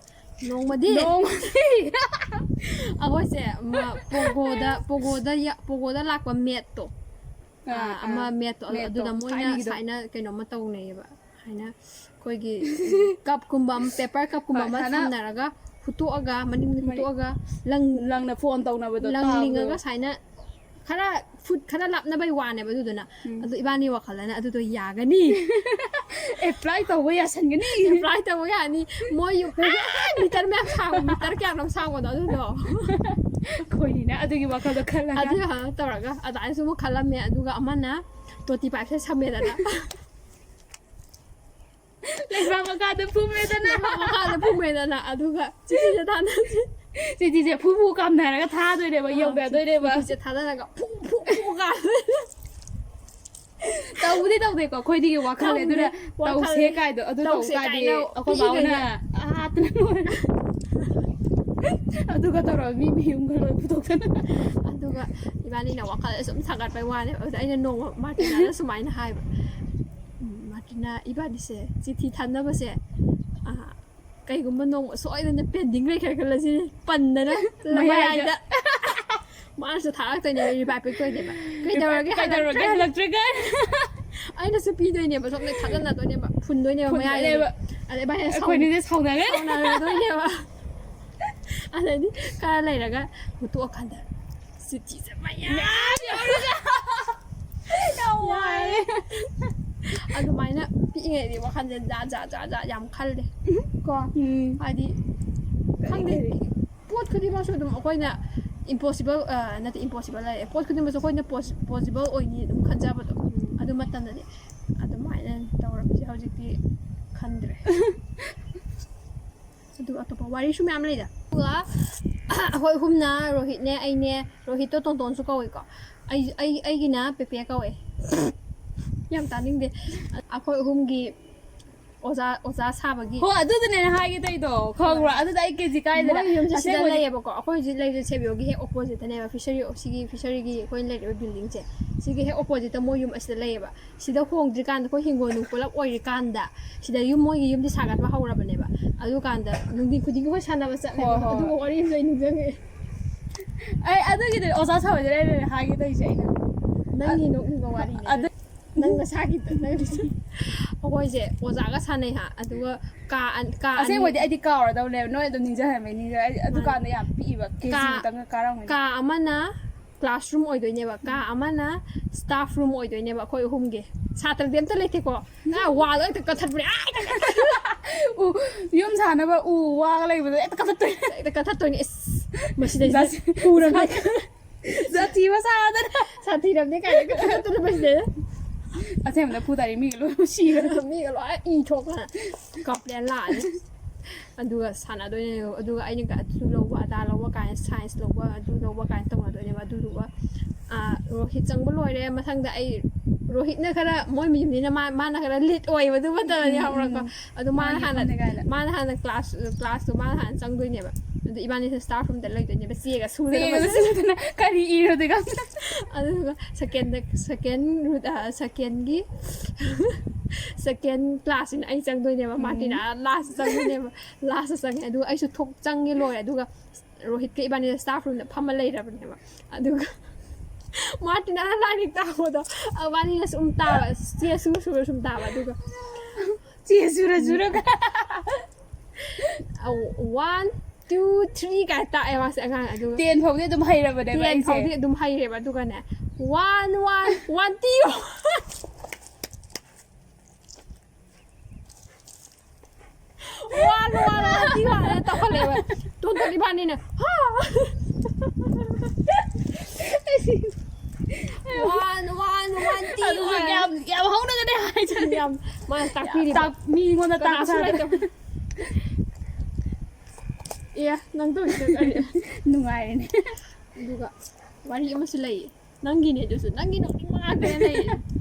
ꯅꯣꯡꯃꯗꯤ ꯅꯣꯡꯃꯗꯤ ꯑꯩꯈꯣꯏꯁꯦ, ꯃ-, ꯄꯣꯒꯣꯗ, ꯄꯣꯒꯣꯗ ꯌ-, ꯄꯣꯒꯣꯗ ꯂꯥꯛꯄ ꯃꯦꯠꯇꯣ, ꯑꯥ, ꯑꯥ, ꯑꯃ ꯑꯥ꯫ ꯃꯦꯠꯇꯣ, ꯑꯗꯨ-, ꯃꯦꯠꯇꯣ, ꯑꯗꯨꯗ ꯃꯣꯏꯅ ꯊꯥꯏꯅꯒꯤꯗꯣ꯫ ꯁꯨꯃꯥꯏꯅ ꯀꯩꯅꯣꯝꯃ ꯇꯧꯅꯩꯌꯦꯕ꯫ ꯍꯥꯏꯅ ꯑꯩꯈꯣꯏꯒꯤ ꯀꯞꯀꯨꯝꯕ ꯑꯃ, ꯄꯦꯄꯔ ꯀꯞꯀꯨꯝꯕ ꯍꯣꯏ, ꯑꯃ ꯁꯨꯃꯥꯏꯅ ꯊꯝꯅꯔꯒ ꯍꯨꯠꯇꯣꯛꯑꯒ, ꯃꯅꯤꯡꯗ ꯃꯅꯤꯡ-, ꯍꯨꯠꯇꯣꯛꯑꯒ ꯂꯪ-, ꯂꯪꯅ ꯐꯣꯟ ꯇꯧꯅꯕꯗꯣ ꯂꯪ ꯂꯤꯡꯉꯒ ꯇꯥꯕꯗꯣ꯫ ꯁꯨꯃꯥꯏꯅ ꯈꯔ ꯐꯨꯠ ꯈꯔ ꯂꯥꯞꯅꯕꯩ ꯋꯥꯅꯦꯕ ꯑꯗꯨꯗꯨꯅ꯫ ꯎꯝ꯫ ꯑꯗꯨ ꯏꯕꯥꯅꯤ ꯋꯥꯈꯜꯗꯅ ꯑꯗꯨꯗꯣ ꯌꯥꯒꯅꯤ꯫ ꯑꯦꯄ꯭ꯂꯥꯏ ꯇꯧꯕ ꯌꯥꯁꯟꯒꯅꯤ꯫ ꯑꯦꯄ꯭ꯂꯥꯏ ꯇꯧꯕ ꯌꯥꯅꯤ꯫ ꯃꯣꯏ ꯌꯨꯝ, ꯑꯥ, ꯃꯤꯇꯔ ꯃꯌꯥꯝ ꯁꯥꯡꯕ, ꯃꯤꯇꯔ ꯀꯌꯥꯅꯣꯝ ꯁꯥꯡꯕꯗꯣ ꯑꯗꯨꯗꯣ꯫ ꯑꯩꯈꯣꯏꯅꯤꯅ ꯑꯗꯨꯒꯤ ꯋꯥꯈꯜꯗꯣ ꯈꯜꯂꯒ꯫ ꯑꯗꯨ ꯀꯩꯅꯣ ꯇꯧꯔꯒ ꯑꯗꯨꯃꯥꯏꯅꯁꯨ ꯑꯃꯨꯛ ꯈꯜꯂꯝꯃꯦ꯫ ꯑꯗꯨꯒ ꯑꯃꯅ ꯇꯣꯇꯤ ꯄꯥꯏꯞꯁꯦ ꯁꯝꯃꯦꯗꯅ꯫ ꯂꯩꯕꯥꯛ ꯃꯈꯥꯗ ꯐꯨꯝꯃꯦꯗꯅ꯫ ꯂꯩꯕꯥꯛ ꯃꯈꯥꯗ ꯐꯨꯝꯃꯦꯗꯅ꯫ ꯑꯗꯨꯒ ꯆꯤꯊꯤꯁꯦ ꯊꯥꯅꯁꯤ꯫ ꯆꯤꯊꯤꯁꯦ ꯐꯨ ꯐꯨ ꯀꯥꯝꯅꯔꯒ ꯊꯥꯗꯣꯏꯅꯦꯕ, ꯌꯧꯅꯗꯣꯏꯅꯦꯕ꯫ ꯆꯤꯊꯤꯁꯦ ꯊꯥꯗꯔꯒ ꯐꯨ ꯐꯨ ꯐꯨ ꯀꯥꯝ-, ꯇꯧꯕꯗꯤ ꯇꯧꯗꯦꯀꯣ, ꯑꯩꯈꯣꯏꯗꯤ ꯋꯥꯈꯜ ꯂꯩ꯫ ꯑꯗꯨꯅ ꯋꯥꯈꯜ ꯇꯧꯁꯦ ꯀꯥꯏꯗꯣ, ꯑꯗꯨ ꯇꯧ ꯇꯧꯁꯦ ꯀꯥꯏꯗꯤ ꯀꯥꯏꯅ ꯑꯩꯈꯣꯏ ꯕꯥ ꯍꯣꯏꯅ ꯑꯥꯠꯇꯅ ꯂꯣꯏꯔꯦ꯫ ꯑꯗꯨꯒ ꯇꯧꯔꯒ ꯃꯤ ꯃꯌꯨꯝꯒ ꯂꯣꯏ ꯄꯨꯊꯣꯛꯇꯅ꯫ ꯑꯗꯨꯒ ꯏꯕꯥꯅꯤꯅ ꯋꯥꯈꯜ ꯁꯨꯝ ꯁꯥꯒꯠꯄꯩ ꯋꯥꯅꯦꯕ꯫ ꯑꯗꯨꯗ ꯑꯩꯅ ꯅꯣꯡꯃ ꯃꯥꯔꯇꯤꯅꯥꯗ ꯁꯨꯃꯥꯏꯅ ꯍꯥꯏꯕ, "ꯎꯝ, ꯃꯥꯔꯇꯤꯅꯥ, ꯏꯕꯥꯅꯤꯁꯦ ꯆꯤꯊꯤ ꯊꯥꯅꯕꯁꯦ, ꯑ, ꯀꯩꯒꯨꯝꯕ ꯅꯣꯡꯃ ꯁꯣꯏꯗꯅ ꯄꯦꯟꯗꯤꯡ ꯂꯩꯈ꯭ꯔꯦ ꯈꯜꯂꯁꯤꯅꯦ, ꯄꯟꯗꯅ ꯃꯌꯥꯏꯗ꯫ ꯃꯌꯥꯏꯗ ꯃꯥꯅꯁꯨ ꯊꯥꯔꯛꯇꯣꯏꯅꯦꯕ, ꯔꯤꯄ꯭ꯂꯥꯏ ꯄꯤꯔꯛꯇꯣꯏꯅꯦꯕ, 'ꯀꯩꯗꯧꯔꯒꯦ, ꯀꯩꯗꯧꯔꯒꯦ ꯍꯜꯂꯛꯇ꯭ꯔꯦ?' ꯍꯜꯂꯛꯇ꯭ꯔꯦ ꯀꯥꯏꯅ?" ꯑꯩꯅꯁꯨ ꯄꯤꯗꯣꯏꯅꯦꯕ, ꯁꯣꯝꯗ ꯊꯥꯖꯟꯅꯗꯣꯏꯅꯦꯕ, ꯐꯨꯟꯗꯣꯏꯅꯦꯕ ꯃꯌꯥꯏꯗ꯫ ꯐꯨꯟꯗꯣꯏꯅꯦꯕ꯫ ꯑꯗ ꯏꯕꯥꯅꯤ ꯁꯥꯎꯅ- ꯑꯩꯈꯣꯏꯅꯤꯁꯦ ꯁꯥꯎꯅꯔꯦ꯫ ꯁꯥꯎꯅꯔꯗꯣꯏꯅꯦꯕ꯫ ꯑꯗꯩꯗꯤ ꯈꯔ ꯂꯩꯔꯒ ꯍꯨꯠꯇꯣꯛꯑꯀꯥꯟꯗ ꯆꯤꯊꯤꯁꯦ ꯃꯌꯥꯝ ꯌꯥꯝ ꯋꯥꯏ꯫ ꯑꯗꯨꯃꯥꯏꯅ ꯄꯤꯛꯏꯉꯩꯗꯤ ꯋꯥꯈꯜꯁꯦ ꯖꯥꯠ ꯖꯥꯠ ꯖꯥꯠ ꯖꯥꯠ ꯌꯥꯝ ꯈꯜꯂꯦ ꯀꯣ꯫ ꯎꯝ꯫ ꯍꯥꯏꯗꯤ ꯀꯔꯤ ꯈꯪꯗꯦ꯫ ꯀꯔꯤ? ꯄꯣꯠ ꯈꯨꯗꯤꯡꯃꯛꯁꯨ ꯑꯗꯨꯝ ꯑꯩꯈꯣꯏꯅ impossible, ꯑ, ꯅꯠꯇꯦ, impossible ꯍꯥꯏꯔꯦ, ꯄꯣꯠ ꯈꯨꯗꯤꯡꯃꯛꯁꯨ ꯑꯩꯈꯣꯏꯅ possible ꯑꯣꯏꯅꯤ ꯑꯗꯨꯝ ꯈꯟꯖꯕꯗꯣ꯫ ꯎꯝ꯫ ꯑꯗꯨ ꯃꯇꯝꯗꯗꯤ ꯑꯗꯨꯃꯥꯏꯅ ꯇꯧꯔꯝꯃꯤꯁꯦ, ꯍꯧꯖꯤꯛꯇꯤ ꯈꯟꯗ꯭ꯔꯦ꯫ ꯑꯗꯨꯒ ꯑꯇꯣꯞꯄ ꯋꯥꯔꯤꯁꯨ ꯃꯌꯥꯝ ꯂꯩꯗ꯫ ꯑꯗꯨꯒ ꯑꯩꯈꯣꯏ ꯑꯍꯨꯝꯅ, ꯔꯣꯍꯤꯠꯅꯦ, ꯑꯩꯅꯦ, ꯔꯣꯍꯤꯠꯇꯣ ꯇꯣꯟꯇꯣꯟꯁꯨ ꯀꯧꯏꯀꯣ꯫ ꯑꯩ, ꯑꯩ, ꯑꯩꯒꯤꯅ ꯄꯦꯄꯦ ꯀꯧꯋꯦ꯫ ꯌꯥꯝ ꯇꯥꯅꯤꯡꯗꯦ꯫ ꯑꯩꯈꯣꯏ ꯑꯍꯨꯝꯒꯤ ꯑꯣꯖꯥ, ꯑꯣꯖꯥ ꯁꯥꯕꯒꯤ꯫ ꯍꯣ, ꯑꯗꯨꯗꯨꯅꯦ ꯑꯩꯅ ꯍꯥꯏꯒꯦ ꯇꯧꯔꯤꯗꯣ, ꯈꯪꯕ꯭ꯔꯥ? ꯍꯣꯏ꯫ ꯑꯗꯨꯗ ꯑꯩ ꯀꯦꯖꯤ ꯀꯥꯏꯗꯅ ꯃꯣꯏ ꯌꯨꯝꯁꯦ ꯁꯤꯗ ꯑꯁꯦꯡꯕꯗꯤ ꯂꯩꯌꯦꯕꯀꯣ꯫ ꯑꯩꯈꯣꯏ ꯍꯧꯖꯤꯛ ꯂꯩꯔꯤꯁꯦ ꯁꯦꯕꯤꯌꯣꯒꯤ ꯍꯦꯛ oppositeꯇꯅꯦꯕ, ꯐꯤꯁꯔꯤ, ꯁꯤꯒꯤ ꯐꯤꯁꯔꯤꯒꯤ ꯑꯩꯈꯣꯏꯅ ꯂꯩꯔꯤꯕ buildingꯁꯦ꯫ ꯁꯤꯒꯤ ꯍꯦꯛ oppositeꯇ ꯃꯣꯏ ꯌꯨꯝ ꯑꯁꯤꯗ ꯂꯩꯌꯦꯕ꯫ ꯁꯤꯗ ꯍꯣꯡꯗ꯭ꯔꯤꯀꯥꯟꯗ, ꯑꯩꯈꯣꯏ ꯍꯤꯡꯒꯣꯜ ꯅꯨꯡ ꯄꯨꯂꯞ ꯑꯣꯏꯔꯤꯀꯥꯟꯗ, ꯁꯤꯗ ꯌꯨꯝ, ꯃꯣꯏꯒꯤ ꯌꯨꯝꯗꯤ ꯁꯥꯒꯠꯄ ꯍꯧꯔꯕꯅꯦꯕ꯫ ꯑꯗꯨꯀꯥꯟꯗ ꯅꯨꯡꯊꯤꯟ ꯈꯨꯗꯤꯡꯒꯤ ꯑꯩꯈꯣꯏ ꯁꯥꯟꯅꯕ ꯆꯠꯂꯦꯕ꯫ ꯍꯣꯏ, ꯍꯣꯏ꯫ ꯑꯗꯨꯒ ꯋꯥꯔꯤ ꯑꯃꯁꯨ ꯑꯩ ꯅꯤꯡꯁꯤꯡꯉꯛꯑꯦ꯫ ꯑꯩ ꯑꯗꯨꯒꯤꯗꯤ ꯑꯣꯖꯥ ꯁꯥꯕꯗ ꯂꯩꯔꯦ ꯍꯥꯏꯒꯦ ꯇꯧꯔꯤꯁꯦ ꯑꯩꯅ꯫ ꯅꯪꯒꯤ ꯅꯣꯛꯅꯤꯡꯕ ꯋꯥꯔꯤꯅꯦ꯫ ꯑꯗꯨ ꯅꯪ ꯅꯁꯥꯒꯤꯗ, ꯅꯪ ꯑꯩꯈꯣꯏꯁꯦ ꯑꯣꯖꯥꯒ ꯁꯥꯟꯅꯩ ꯍꯥ, ꯑꯗꯨꯒ ꯀꯥ ꯑꯟ-, ꯀꯥ ꯑꯅꯤ ꯑꯁꯦꯡꯕꯩꯗꯤ ꯑꯩꯗꯤ ꯀꯥꯎꯔꯗꯧꯅꯦꯕ, ꯅꯣꯏ ꯑꯗꯨꯝ ꯅꯤꯡꯁꯤꯡꯍꯟꯕꯩ ꯅꯤꯡꯁꯤꯡꯉꯦ꯫ ꯑꯩ ꯀꯥ ꯑꯗꯨꯀꯥꯟꯗ ꯌꯥꯝ ꯄꯤꯛꯏꯕ, ꯀꯦꯖꯤ ꯀꯥ ꯃꯨꯛꯇꯪꯒ ꯀꯥꯔꯝꯒꯅꯤ꯫ ꯀꯥ ꯑꯃꯅ classroom ꯑꯣꯏꯗꯣꯏꯅꯦꯕ, ꯀꯥ ꯑꯃꯅ staff room ꯑꯣꯏꯗꯣꯏꯅꯦꯕ, ꯑꯩꯈꯣꯏ ꯑꯍꯨꯝꯒꯤ꯫ ꯁꯥꯇ꯭ꯔꯗꯤ ꯑꯝꯇ ꯂꯩꯇꯦꯀꯣ꯫ ꯅ ꯋꯥꯗꯣ ꯍꯦꯛꯇ ꯀꯟꯊꯠꯄꯅꯦ꯫ ꯑꯥꯏ! ꯎ, ꯌꯨꯝ ꯁꯥꯅꯕ ꯎ ꯋꯥꯒ ꯂꯩꯕꯗꯣ ꯍꯦꯛꯇ ꯀꯟꯊꯠꯇꯣꯏꯅꯦ꯫ ꯍꯦꯛꯇ ꯀꯟꯊꯠꯇꯣꯏꯅꯦ꯫ ꯏꯁ, ꯃꯁꯤꯗꯩꯁꯤꯗ ꯖꯥꯁꯤ-, ꯐꯨꯔꯕꯅꯦ꯫ ꯖꯥꯇꯤ ꯃꯆꯥꯗꯅ꯫ ꯁꯥꯊꯤꯔꯕꯅꯦ ꯀꯥꯏꯅ ꯀꯟꯊꯠꯇꯅ ꯃꯁꯤꯗꯩꯗ꯫ ꯑꯁꯦꯡꯕꯗ ꯐꯨ ꯇꯥꯔꯦ, ꯃꯤꯒ ꯂꯣꯏ ꯁꯤꯔꯦ꯫ ꯃꯤꯒ ꯂꯣꯏ ꯏ ꯊꯣꯛꯇꯅ complain ꯂꯥꯛꯑꯅꯤ꯫ ꯑꯗꯨꯒ ꯁꯥꯟꯅꯗꯣꯏꯅꯦ꯫ ꯑꯗꯨꯒ ꯑꯩꯅ ꯑꯗꯨ ꯂꯧꯕ, ꯑꯗꯥ ꯂꯧꯕ ꯀꯥꯏꯅ, science ꯂꯧꯕ, ꯑꯗꯨ ꯂꯧꯕ ꯀꯥꯏꯅ ꯇꯧꯅꯗꯣꯏꯅꯦꯕ꯫ ꯑꯗꯨꯗꯨꯒ, ꯑ, ꯔꯣꯍꯤꯠ ꯆꯪꯕ ꯂꯣꯏꯔꯦ꯫ ꯃꯊꯪꯗ ꯑꯩ, ꯔꯣꯍꯤꯠꯅ ꯈꯔ, ꯃꯣꯏ ꯃꯌꯨꯝꯅꯤꯅ ꯃꯥ-, ꯃꯥꯅ ꯈꯔ lead ꯑꯣꯏꯕ ꯑꯗꯨ ꯃꯇꯝꯗꯗꯤ ꯎꯝ, ꯈꯪꯕ꯭ꯔꯥꯀꯣ? ꯎꯝ꯫ ꯑꯗꯣ ꯃꯥꯅ ꯃꯥꯒꯤ ꯍꯥꯟꯅ, ꯐꯝꯅꯤ ꯀꯥꯏꯅ꯫ ꯃꯥꯅ ꯍꯥꯟꯅ class, classꯇꯣ ꯃꯥꯅ ꯍꯥꯟꯅ ꯆꯪꯗꯣꯏꯅꯦꯕ꯫ ꯑꯗꯣ ꯏꯕꯥꯅꯤꯁꯦ staff roomꯗ ꯂꯩꯗꯣꯏꯅꯦꯕ, ꯆꯦꯒ ꯁꯨꯔꯒ ꯆꯦꯒ ꯐꯖꯅ꯫ ꯁꯨꯗꯅ ꯀꯔꯤ ꯏꯔꯣꯗꯣꯏꯅꯣ? ꯑꯗꯨꯒ secondꯗ, second root, ꯑ, secondꯒꯤ, second classꯁꯤꯅ ꯑꯩ ꯆꯪꯗꯣꯏꯅꯦꯕ, ꯎꯝ꯫ ꯃꯥꯔꯇꯤꯅ last ꯆꯪꯗꯣꯏꯅꯦꯕ꯫ Lastꯇ ꯆꯪꯉꯦ꯫ ꯑꯗꯨꯒ ꯑꯩꯁꯨ ꯊꯣꯛ-, ꯆꯪꯉꯦ ꯂꯣꯏꯔꯦ꯫ ꯑꯗꯨꯒ ꯔꯣꯍꯤꯠꯀ ꯏꯕꯥꯅꯤꯗ staff roomꯗ ꯐꯝꯃ ꯂꯩꯔꯕꯅꯦꯕ꯫ ꯑꯗꯨꯒ ꯃꯥꯔꯇꯤꯅꯥꯅ ꯂꯥꯏꯔꯤꯛ ꯇꯥꯛꯄꯗꯣ, ꯃꯕꯥꯅꯤꯅ ꯁꯨꯝ ꯇꯥꯕ, ꯆꯦ ꯁꯨꯔ ꯁꯨꯔ ꯁꯨꯝ ꯇꯥꯕ꯫ ꯑꯗꯨꯒ ꯆꯦ ꯁꯨꯔ ꯁꯨꯔꯒ ꯋꯥꯟ ꯇꯨ ꯊ꯭ꯔꯤ ꯀꯥꯏ ꯇꯥꯛꯑꯦ ꯃꯥꯁꯦ ꯑꯉꯥꯡ꯫ ꯑꯗꯨꯒ ꯇꯦꯟ ꯐꯥꯎꯗꯤ ꯑꯗꯨꯝ ꯍꯩꯔꯕꯅꯦꯕ ꯇꯦꯟ ꯑꯩꯁꯦ꯫ ꯐꯥꯎꯗꯤ ꯑꯗꯨꯝ ꯍꯩꯔꯦꯕ꯫ ꯑꯗꯨꯒꯅꯦ, ꯋꯥꯟ ꯋꯥꯟ ꯋꯥꯟ ꯇꯤ ꯋꯥꯟ ꯋꯥꯟ ꯋꯥꯟ ꯇꯤ ꯋꯥꯟ ꯇꯧꯈꯠꯂꯦꯕ꯫ ꯇꯣꯟꯇꯣꯟ ꯏꯕꯥꯅꯤꯅ, "ꯍꯥ?" ꯋꯥꯟ ꯋꯥꯟ ꯋꯥꯟ ꯇꯤ ꯑꯗꯨꯁꯨ ꯋꯥꯟ꯫ ꯌꯥꯝ ꯌꯥꯝ ꯍꯧꯅꯒꯅꯦ ꯍꯥꯏꯁꯦ꯫ ꯌꯥꯝ ꯃꯥꯅ ꯇꯥꯛꯄꯤꯔꯤꯕ꯫ ꯇꯥꯛ- ꯃꯤꯉꯣꯟꯗ ꯇꯥꯛ ꯀꯅꯥꯁꯨ ꯁꯥꯗꯅ꯫ ꯂꯩꯇꯕ꯫ ꯑꯦ, ꯅꯪ ꯇꯧꯔꯤꯁꯦ ꯀꯔꯤ? ꯅꯨꯡꯉꯥꯏꯔꯦꯅꯦ꯫ ꯑꯗꯨꯒ ꯋꯥꯔꯤ ꯑꯃꯁꯨ ꯂꯩꯌꯦ꯫ ꯅꯪꯒꯤꯅꯦ ꯑꯗꯨꯁꯨ꯫ ꯅꯪꯒꯤ ꯅꯣꯛꯅꯤꯡꯕ ꯉꯥꯛꯇꯅꯦ ꯂꯩꯌꯦ꯫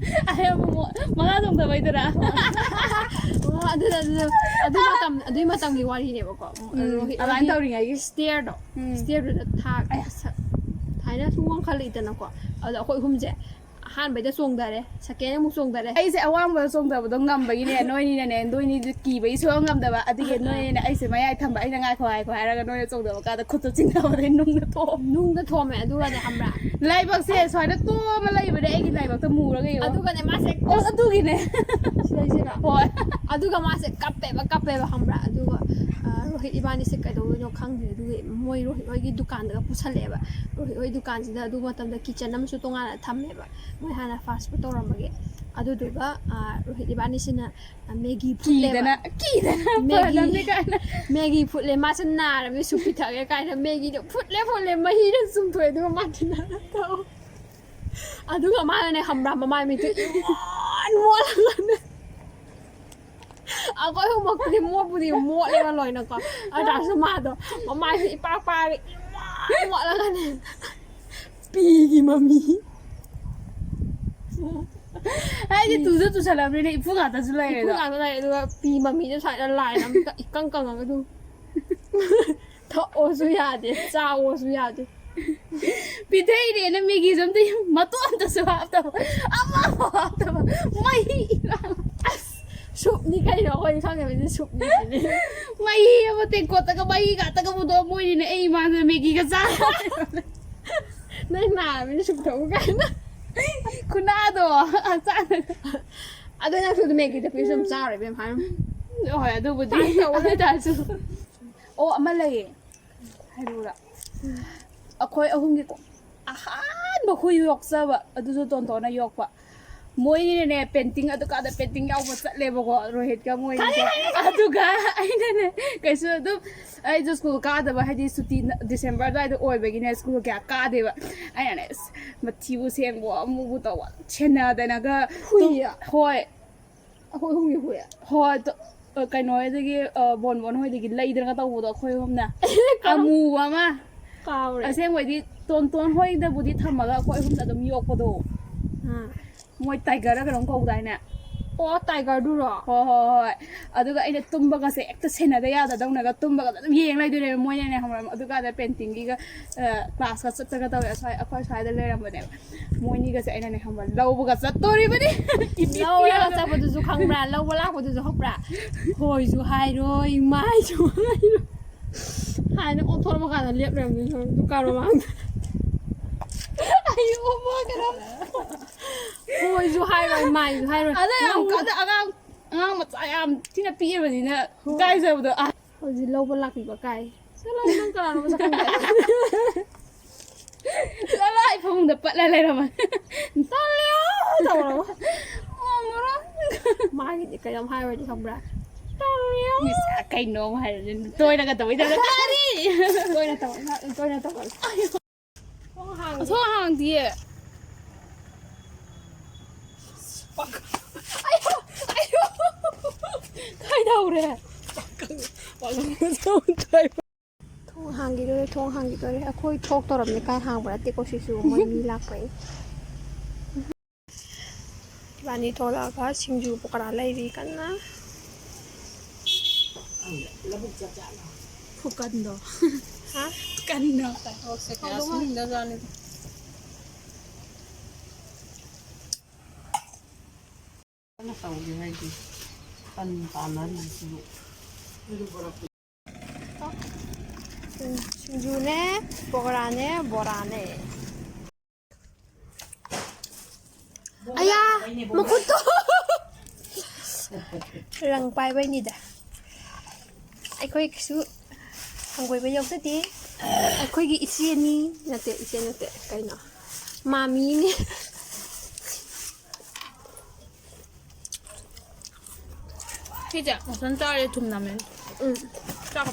ꯑꯩ ꯑꯃꯨꯛ ꯃꯉꯥ ꯆꯣꯡꯊꯕꯩꯗꯨꯔꯥ? ꯑꯣ, ꯑꯗꯨꯗ, ꯑꯗꯨꯗ, ꯑꯗꯨ ꯃꯇꯝ, ꯑꯗꯨꯒꯤ ꯃꯇꯝꯒꯤ ꯋꯥꯔꯤꯅꯦꯕꯀꯣ꯫ ꯎꯝ, ꯔꯣꯍꯤꯠ ꯑꯗꯨꯃꯥꯏꯅ ꯍꯣꯏꯒꯤ ꯇꯧꯔꯤꯉꯩꯒꯤ꯫ ꯁ꯭ꯇꯦꯌꯔꯗꯣ, ꯎꯝ꯫ ꯁ꯭ꯇꯦꯌꯔꯗꯨꯗ ꯊꯥ-, ꯊꯥꯏꯅ ꯁꯨꯝ ꯋꯥꯡꯈꯠꯂꯛꯏꯗꯅꯀꯣ꯫ ꯑꯗꯣ ꯑꯩꯈꯣꯏ ꯑꯍꯨꯝꯁꯦ ꯑꯍꯥꯟꯕꯩꯗ ꯆꯣꯡꯊꯔꯦ, ꯁꯦꯀꯦꯟ ꯑꯃꯨꯛ ꯆꯣꯡꯊꯔꯦ꯫ ꯑꯩꯁꯦ ꯑꯋꯥꯡꯕꯗ ꯆꯣꯡꯊꯕꯗꯣ ꯉꯝꯕꯒꯤꯅꯦ, ꯅꯣꯏꯅꯤꯅꯅꯦ, ꯅꯣꯏꯅꯤꯗꯨ ꯀꯤꯕꯒꯤ ꯁꯨꯡꯉꯝ ꯉꯝꯗꯕ꯫ ꯑꯗꯨꯒꯤ ꯅꯣꯏꯅꯤꯅ ꯑꯩꯁꯦ ꯃꯌꯥꯏ ꯊꯝꯕ, ꯑꯩꯅ "ꯉꯥꯏꯈꯣ, ꯉꯥꯏꯈꯣ" ꯍꯥꯏꯔꯒ ꯅꯣꯏꯅ ꯆꯣꯡꯊꯕ ꯀꯥꯟꯗ ꯈꯨꯠꯇꯣ ꯆꯤꯡꯊꯕꯗꯩ ꯅꯨꯡꯗ ꯊꯣꯛꯑꯝ꯫ ꯅꯨꯡꯗ ꯊꯣꯝꯃꯦ꯫ ꯑꯗꯨꯒꯅꯦ, ꯈꯪꯕ꯭ꯔꯥ? ꯂꯥꯏꯕꯛꯁꯦ ꯁꯨꯃꯥꯏꯅ ꯇꯣꯝꯃ ꯂꯩꯕꯅꯦ ꯑꯩꯒꯤ ꯂꯥꯏꯕꯛꯇ ꯃꯨꯔꯒ ꯌꯦꯡꯉꯣ꯫ ꯑꯗꯨꯒꯅꯦ, ꯃꯥꯁꯦ ꯑꯣ, ꯑꯗꯨꯒꯤꯅꯦ꯫ ꯁꯤꯗꯩꯁꯤꯗ꯫ ꯍꯣꯏ꯫ ꯑꯗꯨꯒ ꯃꯥꯁꯦ ꯀꯞꯄꯦꯕ, ꯀꯞꯄꯦꯕ, ꯈꯪꯕ꯭ꯔꯥ? ꯑꯗꯨꯒ, ꯑ, ꯔꯣꯍꯤꯠ ꯏꯕꯥꯅꯤꯁꯦ ꯀꯩꯗꯧꯗꯣꯏꯅꯣ ꯈꯪꯗ꯭ꯔꯦ꯫ ꯑꯗꯨꯒꯤ ꯃꯣꯏ ꯔꯣꯍꯤꯠ ꯍꯣꯏꯒꯤ ꯗꯨꯀꯥꯟꯗꯒ ꯄꯨꯁꯜꯂꯛꯑꯦꯕ꯫ ꯔꯣꯍꯤꯠ ꯍꯣꯏ ꯗꯨꯀꯥꯟꯁꯤꯗ ꯑꯗꯨ ꯃꯇꯝꯗ ꯀꯤꯠꯆꯟ ꯑꯃꯁꯨ ꯇꯣꯉꯥꯟꯅ ꯊꯝꯃꯦꯕ, ꯃꯣꯏ ꯍꯥꯟꯅ ꯐꯥꯁ ꯐꯨꯗ ꯇꯧꯔꯝꯕꯒꯤ꯫ ꯑꯗꯨꯗꯨꯒ, ꯑ, ꯔꯣꯍꯤꯠ ꯏꯕꯥꯅꯤꯁꯤꯅ, ꯑ, ꯃꯦꯒꯤ ꯐꯨꯠꯂꯦꯕ꯫ ꯀꯤꯗꯅ, ꯀꯤꯗꯅ ꯃꯦꯒꯤ, ꯐꯅꯕꯅꯤ ꯀꯥꯏꯅ꯫ ꯃꯦꯒꯤ ꯐꯨꯠꯂꯦ꯫ ꯃꯥꯁꯦ ꯅꯥꯔꯕꯅꯤ, ꯁꯨꯞ ꯄꯤꯊꯛꯑꯒꯦ ꯀꯥꯏꯅ ꯃꯦꯒꯤꯗꯣ ꯐꯨꯠꯂꯦ, ꯐꯨꯠꯂꯦ, ꯃꯍꯤꯗ ꯆꯨꯝꯊꯣꯛꯑꯦ꯫ ꯑꯗꯨꯒ ꯃꯥꯔꯇꯤꯅꯥꯅ ꯊꯛꯑꯣ꯫ ꯑꯗꯨꯒ ꯃꯥꯅꯅꯦ, ꯈꯪꯕ꯭ꯔꯥ, ꯃꯃꯥꯏ ꯃꯤꯠꯇꯣ ꯏꯃꯣꯟ ꯃꯣꯜꯂꯒꯅꯦ꯫ ꯑꯩꯈꯣꯏ ꯑꯍꯨꯝꯃꯛꯄꯨꯗꯤ ꯃꯣꯠꯄꯨꯗꯤ ꯃꯣꯠꯂꯦꯕ ꯂꯣꯏꯅꯀꯣ꯫ ꯑꯗꯨ ꯇꯥꯔꯁꯨ ꯃꯥꯗꯣ ꯃꯃꯥꯏꯁꯦ ꯏꯄꯥꯛ ꯄꯥꯛꯑꯒ ꯏꯃꯣꯠ ꯃꯣꯠꯂꯒꯅꯦ꯫ ꯄꯤꯒꯤ ꯃꯃꯤ꯫ ꯑꯩꯗꯤ ꯇꯨꯁꯨ ꯇꯨꯁꯜꯂꯕꯅꯤꯅ ꯏꯐꯨ ꯉꯥꯛꯇꯁꯨ ꯏꯐꯨ ꯂꯩꯔꯦꯗꯣ꯫ ꯉꯥꯛꯇ ꯂꯩꯔꯦ꯫ ꯑꯗꯨꯒ ꯄꯤ ꯃꯃꯤꯗꯣ ꯁ꯭ꯋꯥꯏꯗ ꯂꯥꯏꯟ ꯑꯃ ꯏꯀꯪ ꯀꯪꯉꯒ ꯑꯗꯨꯝ ꯊꯛꯑꯣꯁꯨ ꯌꯥꯗꯦ, ꯆꯥꯑꯣꯁꯨ ꯌꯥꯗꯦ꯫ ꯄꯤꯊꯛꯏꯅꯦꯅ ꯃꯦꯒꯤꯁꯨ ꯑꯝꯇ ꯌꯦꯡ-, ꯃꯇꯣꯝꯇꯁꯨ ꯍꯥꯞꯇꯕ, ꯑꯃꯐꯥꯎ ꯍꯥꯞꯇꯕ, ꯃꯍꯤ ꯏꯔꯥꯡ꯫ ꯁꯨꯞꯅꯤ ꯀꯩꯅꯣ, ꯑꯩꯈꯣꯏꯗꯤ ꯈꯪꯗꯕꯅꯤꯅ ꯁꯨꯞꯅꯤ ꯁꯤꯅꯤ꯫ ꯃꯍꯤ ꯑꯃ ꯇꯦꯡꯀꯣꯠꯇꯒ ꯃꯍꯤ ꯉꯥꯛꯇꯒ ꯄꯨꯊꯣꯛꯑ ꯃꯣꯏꯅꯤꯅꯦ ꯑꯩ ꯏꯃꯥꯡꯗ ꯃꯦꯒꯤꯒ ꯆꯥ꯫ ꯅꯪ ꯅꯥꯔꯕꯅꯤꯅ ꯁꯨꯝ ꯇꯧ ꯀꯥꯏꯅ꯫ ꯈꯨꯅꯥꯗꯣ ꯍꯛꯆꯥꯡꯗ꯫ ꯑꯗꯣ ꯅꯪꯁꯨ ꯑꯗꯨꯝ ꯃꯦꯒꯤꯗ ꯄꯤꯁ ꯑꯗꯨꯝ ꯆꯥꯔꯣꯏ ꯏꯕꯦꯝ ꯍꯥꯏꯔꯝ꯫ ꯍꯣꯏ, ꯑꯗꯨꯕꯨꯗꯤ꯫ ꯇꯥꯏ ꯇꯧꯋꯦ꯫ ꯑꯗꯨ ꯑꯣꯏꯇꯥꯔꯁꯨ ꯑꯣ, ꯑꯃ ꯂꯩꯌꯦ꯫ ꯍꯥꯏꯔꯨꯔꯥ? ꯑꯩꯈꯣꯏ ꯑꯍꯨꯝꯒꯤꯀꯣ ꯑꯍꯥꯟꯕ ꯍꯨꯏ ꯌꯣꯛꯆꯕ, ꯑꯗꯨꯁꯨ ꯇꯣꯟꯇꯣꯟꯅ ꯌꯣꯛꯄ꯫ ꯃꯣꯏꯅꯤꯅꯅꯦ, ꯄꯦꯟꯇꯤꯡ, ꯑꯗꯨꯀꯥꯟꯗ ꯄꯦꯟꯇꯤꯡ ꯌꯥꯎꯕ ꯆꯠꯂꯦꯕꯀꯣ, ꯔꯣꯍꯤꯠꯀ ꯃꯣꯏꯅꯤꯁꯦ꯫ ꯑꯗꯨꯒ ꯑꯩꯅꯅꯦ, ꯀꯩꯁꯨ ꯑꯗꯨꯝ, ꯑꯩꯁꯨ ꯁ꯭ꯀꯨꯜ ꯀꯥꯗꯕ, ꯍꯥꯏꯗꯤ ꯁꯨꯇꯤ ꯗꯤꯁꯦꯝꯕꯔ ꯑꯗꯨꯋꯥꯏꯗ ꯑꯣꯏꯕꯒꯤꯅꯦ, ꯁ꯭ꯀꯨꯜ ꯀꯌꯥ ꯀꯥꯗꯦꯕ꯫ ꯑꯩꯅꯅꯦ, ꯑꯁ, ꯃꯊꯤꯕꯨ ꯁꯦꯡꯕꯣ, ꯑꯃꯨꯕꯨ ꯇꯧꯕ, ꯁꯦꯟꯅꯗꯅꯒ ꯍꯨꯏ? ꯇꯨꯝ-, ꯍꯣꯏ꯫ ꯑꯩꯈꯣꯏ ꯑꯍꯨꯝꯒꯤ ꯍꯨꯏ? ꯍꯣꯏ, ꯇ-, ꯑ, ꯀꯩꯅꯣ ꯍꯣꯏꯗꯒꯤ, ꯑ, ꯕꯣꯟ ꯕꯣꯟ ꯍꯣꯏꯗꯒꯤ ꯂꯩꯗꯅꯒ ꯇꯧꯕꯗꯣ, ꯑꯩꯈꯣꯏ ꯑꯍꯨꯝꯅ꯫ ꯀꯔꯝ-, ꯑꯃꯨꯕ ꯑꯃ꯫ ꯀꯥꯎꯔꯦ꯫ ꯑꯁꯦꯡꯕꯩꯗꯤ ꯇꯣꯟ ꯇꯣꯟ ꯍꯣꯏꯗꯕꯨꯗꯤ ꯊꯝꯃꯒ ꯑꯩꯈꯣꯏ ꯑꯍꯨꯝꯗ ꯑꯗꯨꯝ ꯌꯣꯛꯄꯗꯣ꯫ ꯑꯥ꯫ ꯃꯣꯏ ꯇꯥꯏꯒꯔ ꯀꯩꯅꯣꯝ ꯀꯧꯗꯥꯏꯅꯦ? ꯑꯣ, ꯇꯥꯏꯒꯔꯗꯨꯔꯣ? ꯍꯣꯏ, ꯍꯣꯏ, ꯍꯣꯏ꯫ ꯑꯗꯨꯒ ꯑꯩꯅ ꯇꯨꯝꯕꯒꯁꯦ ꯍꯦꯛꯇ ꯁꯦꯟꯅꯗ ꯌꯥꯗꯗꯧꯅꯒ ꯇꯨꯝꯕꯒ ꯑꯗꯨꯝ ꯌꯦꯡ ꯂꯩꯗꯣꯏꯅꯦꯕ ꯃꯣꯏꯅꯅꯦ, ꯈꯪꯕ꯭ꯔꯥ? ꯑꯗꯨꯀꯥꯟꯗ ꯄꯦꯟꯇꯤꯡꯒꯤꯒ, ꯑ, ꯀ꯭ꯂꯥꯁꯀ ꯆꯠꯇꯒ ꯇꯧꯋꯦ, ꯑꯁ꯭ꯋꯥꯏ, ꯑꯩꯈꯣꯏ ꯁ꯭ꯋꯥꯏꯗ ꯂꯩꯔꯝꯕꯅꯦꯕ꯫ ꯃꯣꯏꯅꯤꯒꯁꯦ ꯑꯩꯅꯅꯦ, ꯈꯪꯕ꯭ꯔꯥ, ꯂꯧꯕꯒ ꯆꯠꯇꯣꯔꯤꯕꯅꯤ꯫ ꯏꯄꯤꯛ ꯂꯧꯔꯒ ꯄꯤꯛꯑꯒ꯫ ꯆꯠꯄꯗꯨꯁꯨ ꯈꯪꯕ꯭ꯔꯥ? ꯂꯧꯕ ꯂꯥꯛꯄꯗꯨꯁꯨ ꯈꯪꯕ꯭ꯔꯥ? ꯍꯣꯏꯁꯨ ꯍꯥꯏꯔꯣꯏ, ꯃꯥꯏꯁꯨ ꯍꯥꯏꯔꯣꯏ꯫ ꯍꯥꯏꯅ ꯑꯣꯟꯊꯣꯔꯛꯄ ꯀꯥꯟꯗ ꯂꯦꯞ ꯂꯩꯔꯝꯗꯣꯏꯅꯤ ꯈꯪꯕ꯭ꯔꯥ? ꯗꯨꯀꯥꯟ ꯃꯃꯥꯡꯗ꯫ ꯑꯩ ꯑꯣꯟꯊꯣꯛꯀꯦꯔꯥ? ꯍꯣꯏꯁꯨ ꯍꯥꯏꯔꯣꯏ, ꯃꯥꯏꯁꯨ ꯍꯥꯏꯔꯣꯏ꯫ ꯑꯗꯣ ꯌꯥꯝ ꯂꯧ- ꯀꯟꯅ ꯑꯉꯥꯡ, ꯑꯉꯥꯡ ꯃꯆꯥ ꯌꯥꯝ ꯊꯤꯅ ꯄꯤꯛꯑꯕꯅꯤꯅ ꯍꯣꯏ꯫ ꯏꯀꯥꯏꯖꯕꯗꯣ꯫ ꯑ꯫ ꯍꯧꯖꯤꯛ ꯂꯧꯕ ꯂꯥꯛꯄꯤꯕ ꯀꯥꯏ꯫ ꯆꯠꯂꯣ, ꯅꯪ ꯀꯅꯥꯅꯣ ꯃꯁꯛ ꯈꯪꯗꯦ꯫ ꯆꯠꯂꯣ, ꯑꯩ ꯐꯃꯨꯡꯗ ꯄꯠꯂ ꯂꯩꯔꯝꯃꯦ꯫ ꯇꯜꯂꯦ, ꯇꯧꯔꯒ꯫ ꯉꯝꯃꯔꯣꯏ꯫ ꯃꯥꯒꯤꯗꯤ ꯀꯩꯅꯣꯝ ꯍꯥꯏꯔꯨꯔꯗꯤ ꯈꯪꯕ꯭ꯔꯥ? ꯇꯜꯂꯦ꯫ ꯏꯁ, ꯀꯩꯅꯣꯝ ꯍꯥꯏꯔꯨꯔꯗꯤ ꯇꯣꯏꯅꯒ ꯇꯧꯕꯩ ꯇꯥꯏꯞꯇ꯫ ꯀꯔꯤ? ꯇꯣꯏꯅ ꯇꯧ-, ꯇꯣꯏꯅ ꯇꯧꯒꯜꯂꯦ꯫ ꯊꯣꯡ ꯍꯥꯡꯗꯦ꯫ ꯊꯣꯡ ꯍꯥꯡꯗꯤꯌꯦ꯫ ꯑꯌꯣ! ꯑꯌꯣ! ꯀꯩꯗꯧꯔꯦ? ꯊꯣꯡ ꯍꯥꯡꯈꯤꯗꯣꯔꯦ, ꯊꯣꯡ ꯍꯥꯡꯈꯤꯗꯣꯔꯦ꯫ ꯑꯩꯈꯣꯏ ꯊꯣꯛꯇꯧꯔꯕꯅꯤ, ꯀꯥꯏ ꯍꯥꯡꯕ ꯅꯠꯇꯦꯀꯣ ꯁꯤꯁꯨ, ꯃꯣꯏ ꯃꯤ ꯂꯥꯛꯄꯩ꯫ ꯏꯕꯥꯅꯤ ꯊꯣꯛꯂꯛꯑꯒ ꯁꯤꯡꯖꯨ ꯄꯀꯣꯔꯥ ꯂꯩꯔꯤ ꯀꯟꯅ꯫ ꯈꯨꯀꯟꯗꯣ꯫ ꯍꯥ? ꯀꯟꯅ꯫ ꯊꯕꯛꯁꯦ ꯀꯌꯥ ꯍꯥꯎꯗꯧ ꯃꯥꯜꯂꯦ꯫ ꯁꯨꯅꯤꯡꯗꯖꯥꯠꯅꯤꯗ꯫ ꯀꯟꯅ ꯇꯧꯒꯦ ꯍꯥꯏꯗꯤ ꯇꯟ ꯇꯥꯟꯅꯔꯤꯁꯤꯕꯨ꯫ ꯁꯤꯡꯖꯨꯅꯦ, ꯄꯀꯣꯔꯥꯅꯦ, ꯕꯣꯔꯥꯅꯦ꯫ ꯃꯈꯨꯠꯇꯣ ꯔꯪ ꯄꯥꯏꯕꯩꯅꯤꯗ꯫ ꯑꯩꯈꯣꯏ ꯀꯩꯁꯨ ꯍꯪꯒꯣꯏꯕ ꯌꯥꯎꯖꯗꯦ꯫ ꯑꯩꯈꯣꯏꯒꯤ ꯏꯆꯦꯅꯤ, ꯅꯠꯇꯦ, ꯏꯆꯦ ꯅꯠꯇꯦ, ꯀꯩꯅꯣ, ꯃꯥꯃꯤꯅꯦ꯫ ꯁꯤꯁꯦ ꯐꯖꯅ ꯆꯥꯔꯦ, ꯊꯨꯝ ꯅꯝꯃꯦ꯫ ꯎꯝ꯫ ꯆꯥꯛ